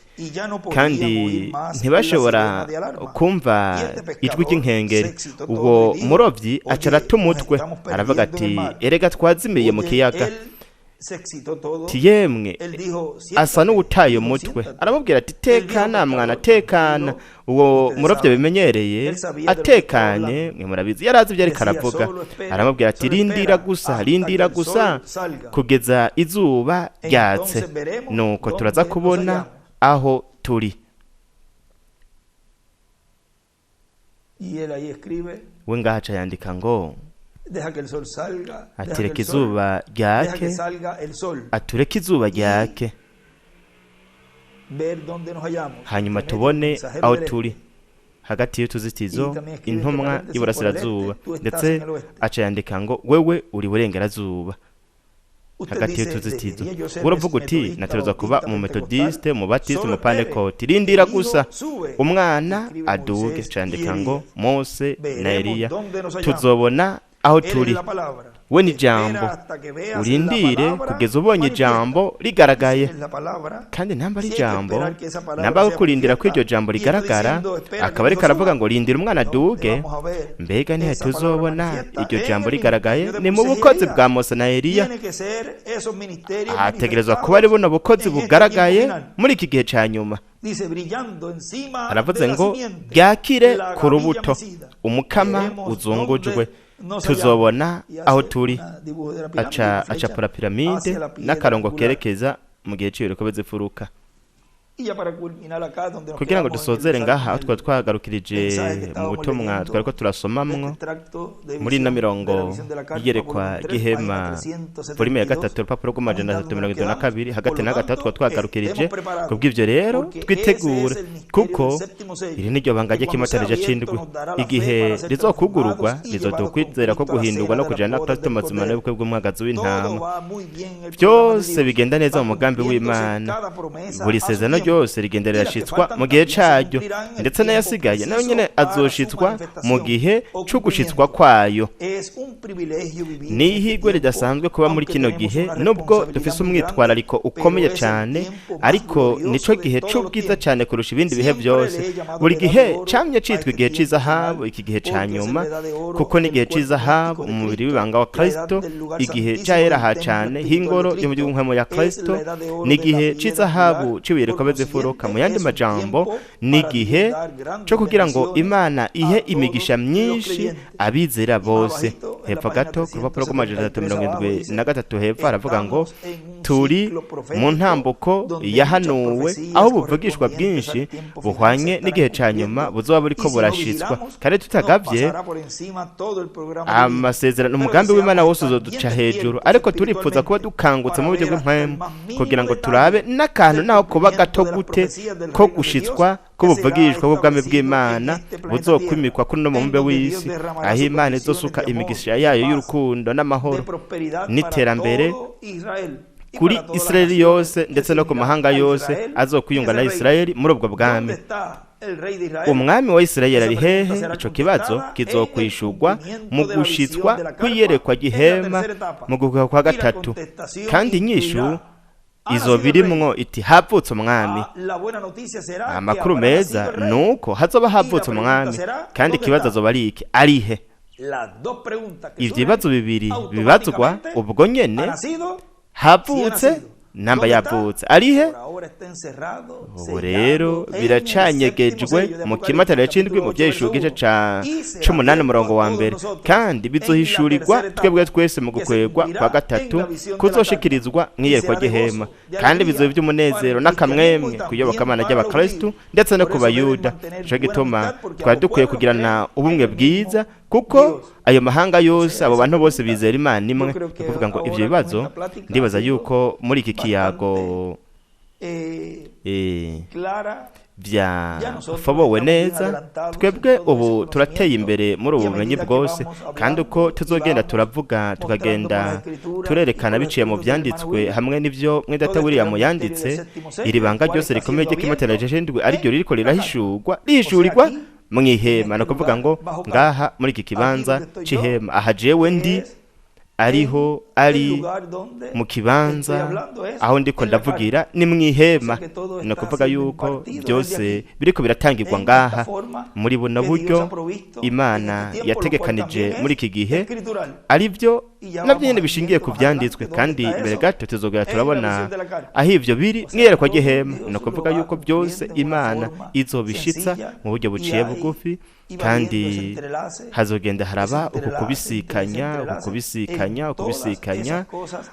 kandi ntibashobora kumva ijwi ry'inkengeri. Uwo murobyi aca arata umutwe, aravuga ati: "Erega twazimiye mu kiyaga." Tiyemwe, asa n'uwutaye umutwe. Aramubwira ati: "Tekana mwana, tekana." Uwo murobyi bimenyereye atekanye, mwe murabizi, yari azi ibyo ariko aravuga. Aramubwira ati: "Rindira gusa, rindira gusa kugeza izuba ryatse, nuko turaza kubona aho turi." We ngaha aca yandika ngo atireka izuba ryake, atureke izuba ryake, hanyuma tubone aho turi hagati y'utuzitizo, intumwa y'iburasirazuba. Ndetse aca yandika ngo wewe uri burengerazuba hagati y'utuzitizo. Uravuga uti: "Nategerezwa kuba umumetodiste, umubatiste, umupanekoti." Rindira gusa umwana aduge. Aca yandika ngo Mose na Eliya, tuzobona aho turi. We ni ijambo, urindire kugeza ubonye ijambo rigaragaye. Kandi namba ari ijambo, namba kurindira ko iryo jambo rigaragara, akaba ariko aravuga ngo rindira umwana aduge. Mbega nihe tuzobona iryo jambo rigaragaye? Ni mu bukozi bwa Mose na Eliya. Hategerezwa kuba ari buno bukozi bugaragaye muri iki gihe cya nyuma. Aravuze ngo ryakire ku rubuto, umukama uzungujwe, tuzobona aho turi. Aca acapura piramide n'akarongo kerekeza mu gihe cy'ibirokobe z'ifuruka. Kugira ngo dusozere ngaha aho twari twagarukirije mu butumwa twari ko turasomamwo muri ino mirongo iyerekwa ry'ihema, volume ya 3, urupapuro rw'372, hagati na hagati aho twari twagarukirije. Kubw'ibyo rero twitegure, kuko iri ni ryo banga ry'ikimatarije c'indwi. Igihe rizokugururwa, rizoduha ukwizera ko guhindurwa no kujana na Kristo mazima n'ubukwe bw'umwagazi w'intama. Byose bigenda neza mu mugambi w'Imana. Buri sezerano ryose rigenda rirashitswa mu gihe caryo, ndetse n'ayasigaye nayo nyene azoshitswa mu gihe c'ugushitswa kwayo. Ni ihirwe ridasanzwe kuba muri kino gihe, nubwo dufise umwitwarariko ukomeye cyane, ariko nico gihe c'ubwiza cyane kurusha ibindi bihe byose. Buri gihe camye citwa igihe c'izahabu, iki gihe ca nyuma, kuko ni igihe c'izahabu umubiri w'ibanga wa Kristo, igihe c'aheraha cane h'ingoro yo mu gihugu ya Kristo, ni igihe c'izahabu c'ibuye rikomeza imfuruka. Mu yandi majambo, ni igihe co kugira ngo Imana ihe imigisha myinshi abizera bose. Hepfo gato ku rupapuro rw'373 hepfo haravuga ngo turi mu ntambuko yahanuwe, aho buvugishwa bwinshi buhwanye n'igihe ca nyuma buzoba buriko burashitswa. Kandi tutagavye, amasezerano, umugambi w'Imana wose uzoduca hejuru. Ariko turipfuza kuba dukangutse mu buryo bw'impwemu kugira ngo turabe n'akantu naho kuba gato gute ko gushitswa k'ubuvugishwa bw'ubwami bw'Imana buzokwimikwa kuri uno mubumbe w'isi, aho Imana izosuka imigisha yayo y'urukundo n'amahoro n'iterambere kuri Israeli yose, ndetse no ku mahanga yose azokwiyunga na Israeli muri ubwo bwami. Umwami wa Israeli ari hehe? Ico kibazo kizokwishurwa mu gushitswa kw'iyerekwa gihema mu guhuha kwa gatatu, kandi inyishu izoba irimwo iti: "Havutse umwami." Amakuru meza ni uko hazoba havutse umwami, kandi ikibazo azoba ari iki: arihe? Ivyo bibazo bibiri bibazwa ubwo nyene: havutse, namba yavutse, arihe? Ubu rero biracanyegejwe mu kimatare c'indwi mu vyeshuka igice ca 18 umurongo wa 1, kandi bizohishurirwa twebwe twese mu gukwegwa kwa gatatu kuzoshikirizwa mw'iyerekwa ry'ihema. Kandi bizoba ivy'umunezero n'akamwemwe kuyobokamana ry'abakristu ndetse no ku Bayuda. Nico gituma twari dukwiye kugirana ubumwe bwiza. Kuko ayo mahanga yose, abo bantu bose bizera Imana imwe. Ni ukuvuga ngo ivyo bibazo, ndibaza yuko muri iki kiyago byafobowe neza. Twebwe ubu turateye imbere muri ubu bumenyi bwose, kandi uko tuzogenda turavuga, tukagenda turerekana biciye mu byanditswe hamwe n'ibyo mwedata William yanditse, iri banga ryose rikomeye ry'ikimatanije c'indwi ariryo ririko rirahishurwa, rihishurirwa mu ihema. Ni ukuvuga ngo ngaha muri iki kibanza c'ihema, aha jewe ndi, ariho ari mu kibanza aho ndiko ndavugira, ni mu ihema. Ni ukuvuga yuko byose biriko biratangirwa ngaha muri buno buryo Imana yategekanije muri iki gihe, ari byo nabyo nyine bishingiye ku byanditswe. Kandi imbere gato tuzogera turabona aho ivyo biri mwiyerekwa ry'ihema. Ni ukuvuga yuko byose Imana izobishitsa mu buryo buciye bugufi, kandi hazogenda haraba uku kubisikanya, uku kubisikanya, ukubisikanya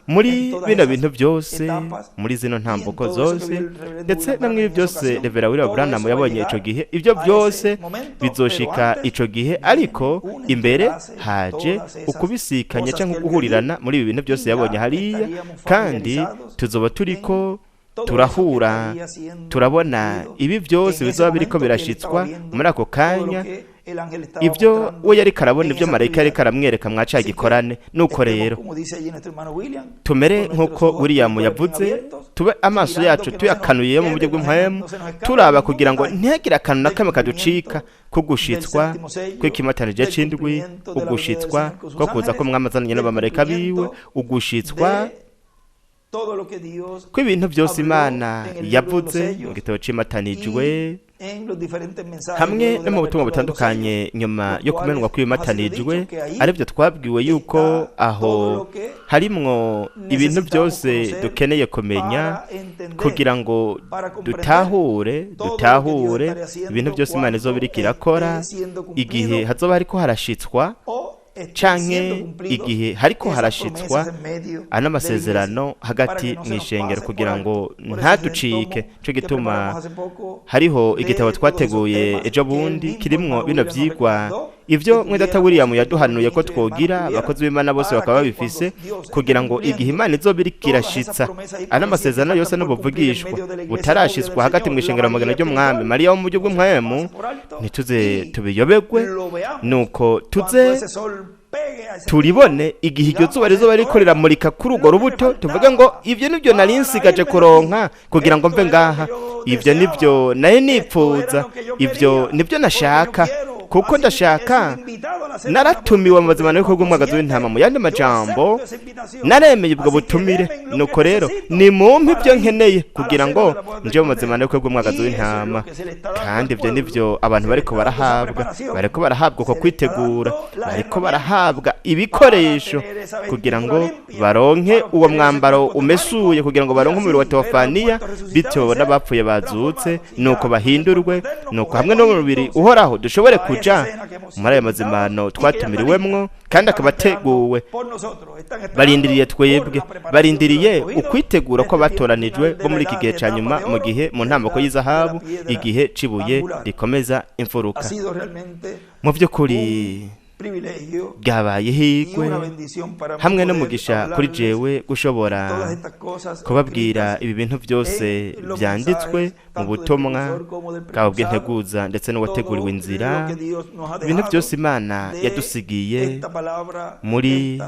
muri bino bintu byose, muri zino ntambuko zose, ndetse na mw'ibi byose Revera William Branham yabonye ico gihe. Ibyo byose bizoshika ico gihe, ariko imbere haje ukubisikanya cyangwa guhurirana muri ibi bintu byose yabonye hariya, kandi tuzoba turiko turahura, turabona ibi byose bizoba biriko birashitswa muri ako kanya, ibyo we yariko arabona, ibyo marayika yariko aramwereka mwa ca gikorane. Nuko rero tumere nk'uko William yavuze, tube amaso yacu tuyakanuye mu buryo bw'impwemu, turaba kugira ngo ntihagire akantu na kamwe kaducika kugushitswa kw'ikimatanije c'indwi, ugushitswa ko kuza ko mwami azananye n'abamarayika biwe, ugushitswa kw'ibintu byose Imana yavuze mu gitabo c'imatanijwe hamwe no mu butumwa butandukanye nyuma yo kumenwa kw'ibimatanijwe, aribyo twabwiwe yuko aho harimwo ibintu byose dukeneye kumenya kugira ngo dutahure ibintu byose Imana izoba iriko irakora igihe hazoba hariko harashitswa, canke igihe hariko harashitswa ano masezerano hagati mu ishengero, kugira ngo ntaducike. Cyo gituma hariho igitabo twateguye ejo bundi kirimwo bino vyigwa, ivyo mwedata William yaduhanuye ko twogira, abakozi b'Imana bose bakaba babifise, kugira ngo igihe Imana izoba iriko irashitsa ano masezerano yose n'ubuvugishwa butarashitswa hagati mu ishengero magana ry'umwami Mariya wo mu buryo bw'impwemu, ntituze tubiyobegwe. Nuko tuze turibone igihe iryo zuba rizoba ririko riramurika kuri urwo rubuto, tuvuge ngo ivyo nivyo nari nsigaje kuronka kugira ngo mve ngaha, ivyo nivyo nari nipfuza, ivyo nivyo nashaka, kuko ndashaka, naratumiwe mu mazimano y'ibikorwa umwagazi w'intama. Mu yandi majambo, naremeye ubwo butumire. Nuko rero nimumpe ibyo nkeneye kugira ngo nje mu mazimano y'ibikorwa umwagazi w'intama. Kandi ibyo nivyo abantu bariko barahabwa, bariko barahabwa uko kwitegura, bariko barahabwa ibikoresho kugira ngo baronke uwo mwambaro umesuye, kugira ngo baronke umubiri wa teofaniya, bityo n'abapfuye bazutse nuko bahindurwe, nuko hamwe n'umubiri uhoraho dushobore kuja muri ayo mazimano twatumiriwemwo, kandi akaba ateguwe. Barindiriye twebwe, barindiriye ukwitegura ko batoranijwe bo muri iki gihe ca nyuma, mu gihe mu ntambako y'izahabu, igihe cibuye rikomeza imfuruka. Mu by'ukuri bwabaye higwe hamwe n'umugisha kuri jewe gushobora kubabwira ibi bintu byose byanditswe mu butumwa bwabo bw'integuza ndetse n'uwateguriwe inzira, ibintu byose Imana yadusigiye muri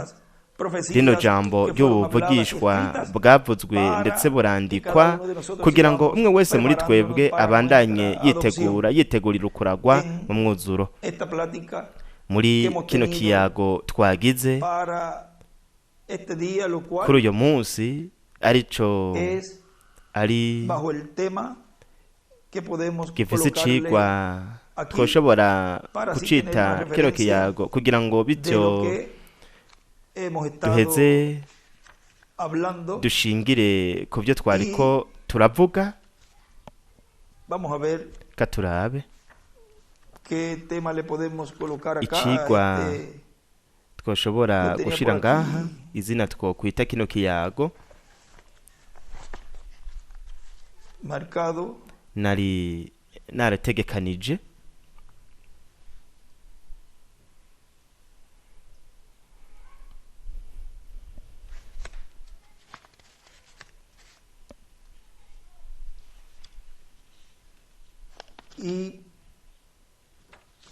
rino jambo ry'ubuvugishwa bwavuzwe ndetse burandikwa, kugira ngo umwe wese muri twebwe abandanye yitegura, yitegurira ukuragwa mu mwuzuro. Muri kino kiyago twagize kuri uyu munsi, arico ari gifise icigwa twoshobora kucita kino kiyago, kugira ngo bityo duheze dushingire ku byo twariko turavuga. Katurabe icigwa twoshobora gushira ngaha, izina twokwita kino kiyago. Nari narategekanije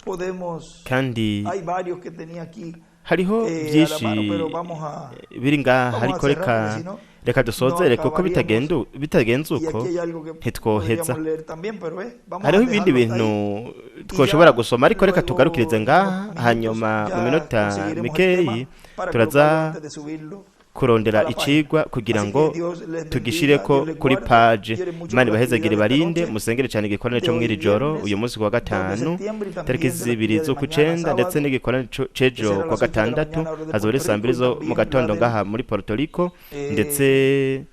Podemos, Kandi hay varios que tenía aquí hariho a la byinshi mano, pero vamos a biri ngaha, vamos a ariko cerrar, reka porque si no, reka no dusozere, kuko acabaríamos. bitagenze Y uko aquí hay algo que ntitwoheza. podríamos leer también, pero vamos a Hariho ibindi dejarlo hasta bintu ahí. Y twoshobora ya gusoma, ariko reka luego, tugarukirize en ngaha. unos minutos, Hanyuma mu ya minota conseguiremos el mikeyi tema para turaza colocarlo antes de subirlo kurondera a la página. icigwa kugira Así ngo que Dios les bendiga, tugishireko Dios les kuri guarde, paje. y oren mucho Imana por la ibahezagire, actividad de esta barinde, noche, musengere cyane igikorane de cyo hoy mw'iri joro, viernes uyu munsi kuwa 2 de gatanu, septiembre, y tariki también de la 2 actividad de mañana z'ukwicenda, ndetse sábado, n'igikorane que c'ejo será a kuwa las 8 de la gatandatu, mañana hora de hazoba ari Puerto saa mbiri Rico, y zo mu también la gatondo del, ngaha muri Puerto Rico, ndetse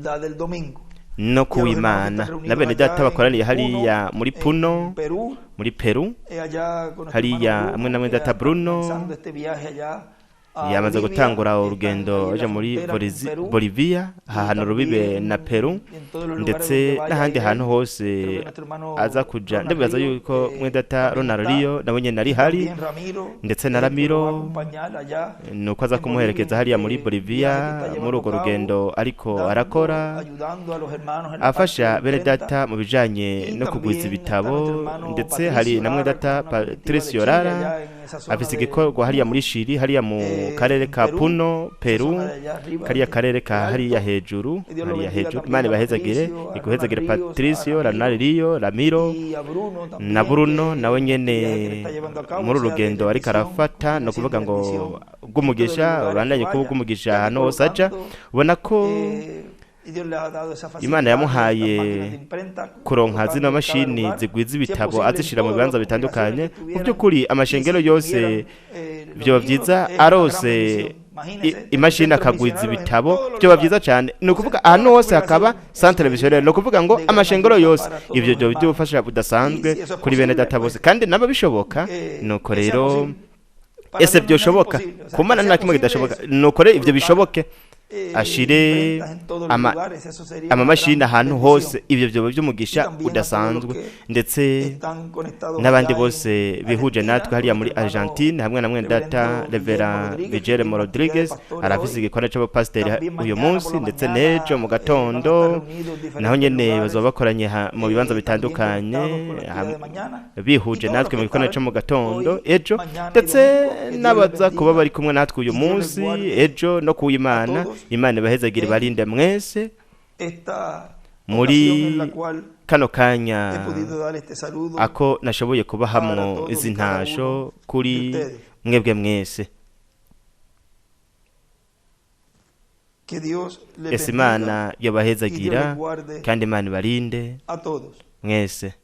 la del domingo. no Y a los hermanos que kuwimana están na reunidos bene data allá en bakoraniye Puno, hariya muri en Puno, Perú, muri Peru, allá con nuestro hermano hariya hamwe Bruno, na mwene que data está Bruno comenzando este viaje allá a yamaze Bolivia, gutangura están urugendo ahí en la aja muri frontera con Perú Bolivia, y ahantu rubibe na también Peru, en todos los lugares ndetse donde vaya n'ahandi él. hantu hose Creo que nuestro hermano aza kuja. Ronald Ndabibaza Río yuko mwene data también Ronald está, Rio nawe nyene ari y hari, también Ramiro, ndetse na es el que lo va a Ramiro acompañar allá nuko aza en Bolivia kumuherekeza en hariya muri este viaje que Bolivia está muri llevando urwo a cabo, rugendo ariko dando, arakora, ayudando a los hermanos en la parte afasha de bene imprenta. data mu bijanye Y no kugwiza también está ibitabo, nuestro hermano ndetse hari Patricio na mwene Lara data con una comitiva de Patricio Chile Lara allá en esa zona afise de igikorwa hariya Puno, muri Shiri, hariya mu karere en ka Perú, Puno, esa Peru, zona de allá arriba, kariya de, karere de ka hariya Alto. hejuru, Que Dios lo hariya bendiga hejuru. también Imana a ibahezagire, Patricio, a Ronald iguhezagire Ríos, a Patricio, Ramiro Ronald Rio, Ramiro y a Bruno na también, Bruno que nawe este nyene viaje que le está llevando a cabo muri uru sea de rugendo ariko bendición, arafata, continúe no kuvuga siendo ngo bendición en todos los bw'umugisha lugares que ubandanye kuba vaya. ubw'umugisha Ya que ahantu hose aja. colocando, Ubona ko y Dios le ha dado esa Imana facilidad de estas yamuhaye máquinas de imprenta, kuronka colocando zino en cada mashini lugar, zigwiza si es ibitabo, posible en azishira mu todas bibanza las congregaciones bitandukanye. que Mu estuvieran by'ukuri y se amashengero yose imprimieran los vyoba libros, vyiza es una gran arose bendición. Imagínense, tener imashini centros akagwiza misioneros en ibitabo, todos los vyoba vyiza lugares. cane. Ni O sea, ukuvuga en todas ahantu las hose hakaba congregaciones, eso centre missionnaire, sería ni ukuvuga ngo de gran amashengero ayuda yose para todos ivyo los vyoba hermanos. vyofasha Y budasanzwe si eso es kuri bene posible, data pues bose, kandi naba bishoboka. Nuko que sea rero posible. Para ese Dios no es nada vyoshoboka, imposible. O sea, ku que Mana sea nta kimwe posible kidashoboka. eso, Nuko rero ivyo colocar bishoboke, ashire imprentas en todos los ama lugares, eso sería una amamashini gran ahantu bendición. hose, ivyo vyoba Y vy'umugisha también a todos los udasanzwe, que ndetse están conectados n'abandi allá en bose bihuje Argentina natwe con hariya nuestro muri hermano Argentine hamwe na mwene data reverendo Guillermo Revera Rodríguez, que Vigere tiene una actividad de Rodriguez, pastores arafise hoy. igikorwa c'abapasiteri También uyu mañana por munsi, la ndetse mañana n'ejo mu van a estar gatondo reunidos en naho diferentes nyene bazoba lugares, bakoranye mu bibanza también bitandukanye, conectados con la actividad de mañana. Y bihuje todos los natwe que mu gikorwa co estarán mu gatondo hoy, ejo, mañana y ndetse domingo, que Dios les n'abaza kuba bendiga bari kumwe natwe uyu y Dios les munsi guarde ejo no a kuw'Imana. todos Imana ibahezagire, en barinde mwese esta muri ocasión en la cual kano he kanya podido dar este saludo ako nashoboye para kubahamwo todos izi y cada ntasho uno de kuri ustedes. mwebwe mwese. Que Dios les Ese bendiga Imana y Dios yobahezagira les guarde kandi Imana ibarinde a todos. mwese.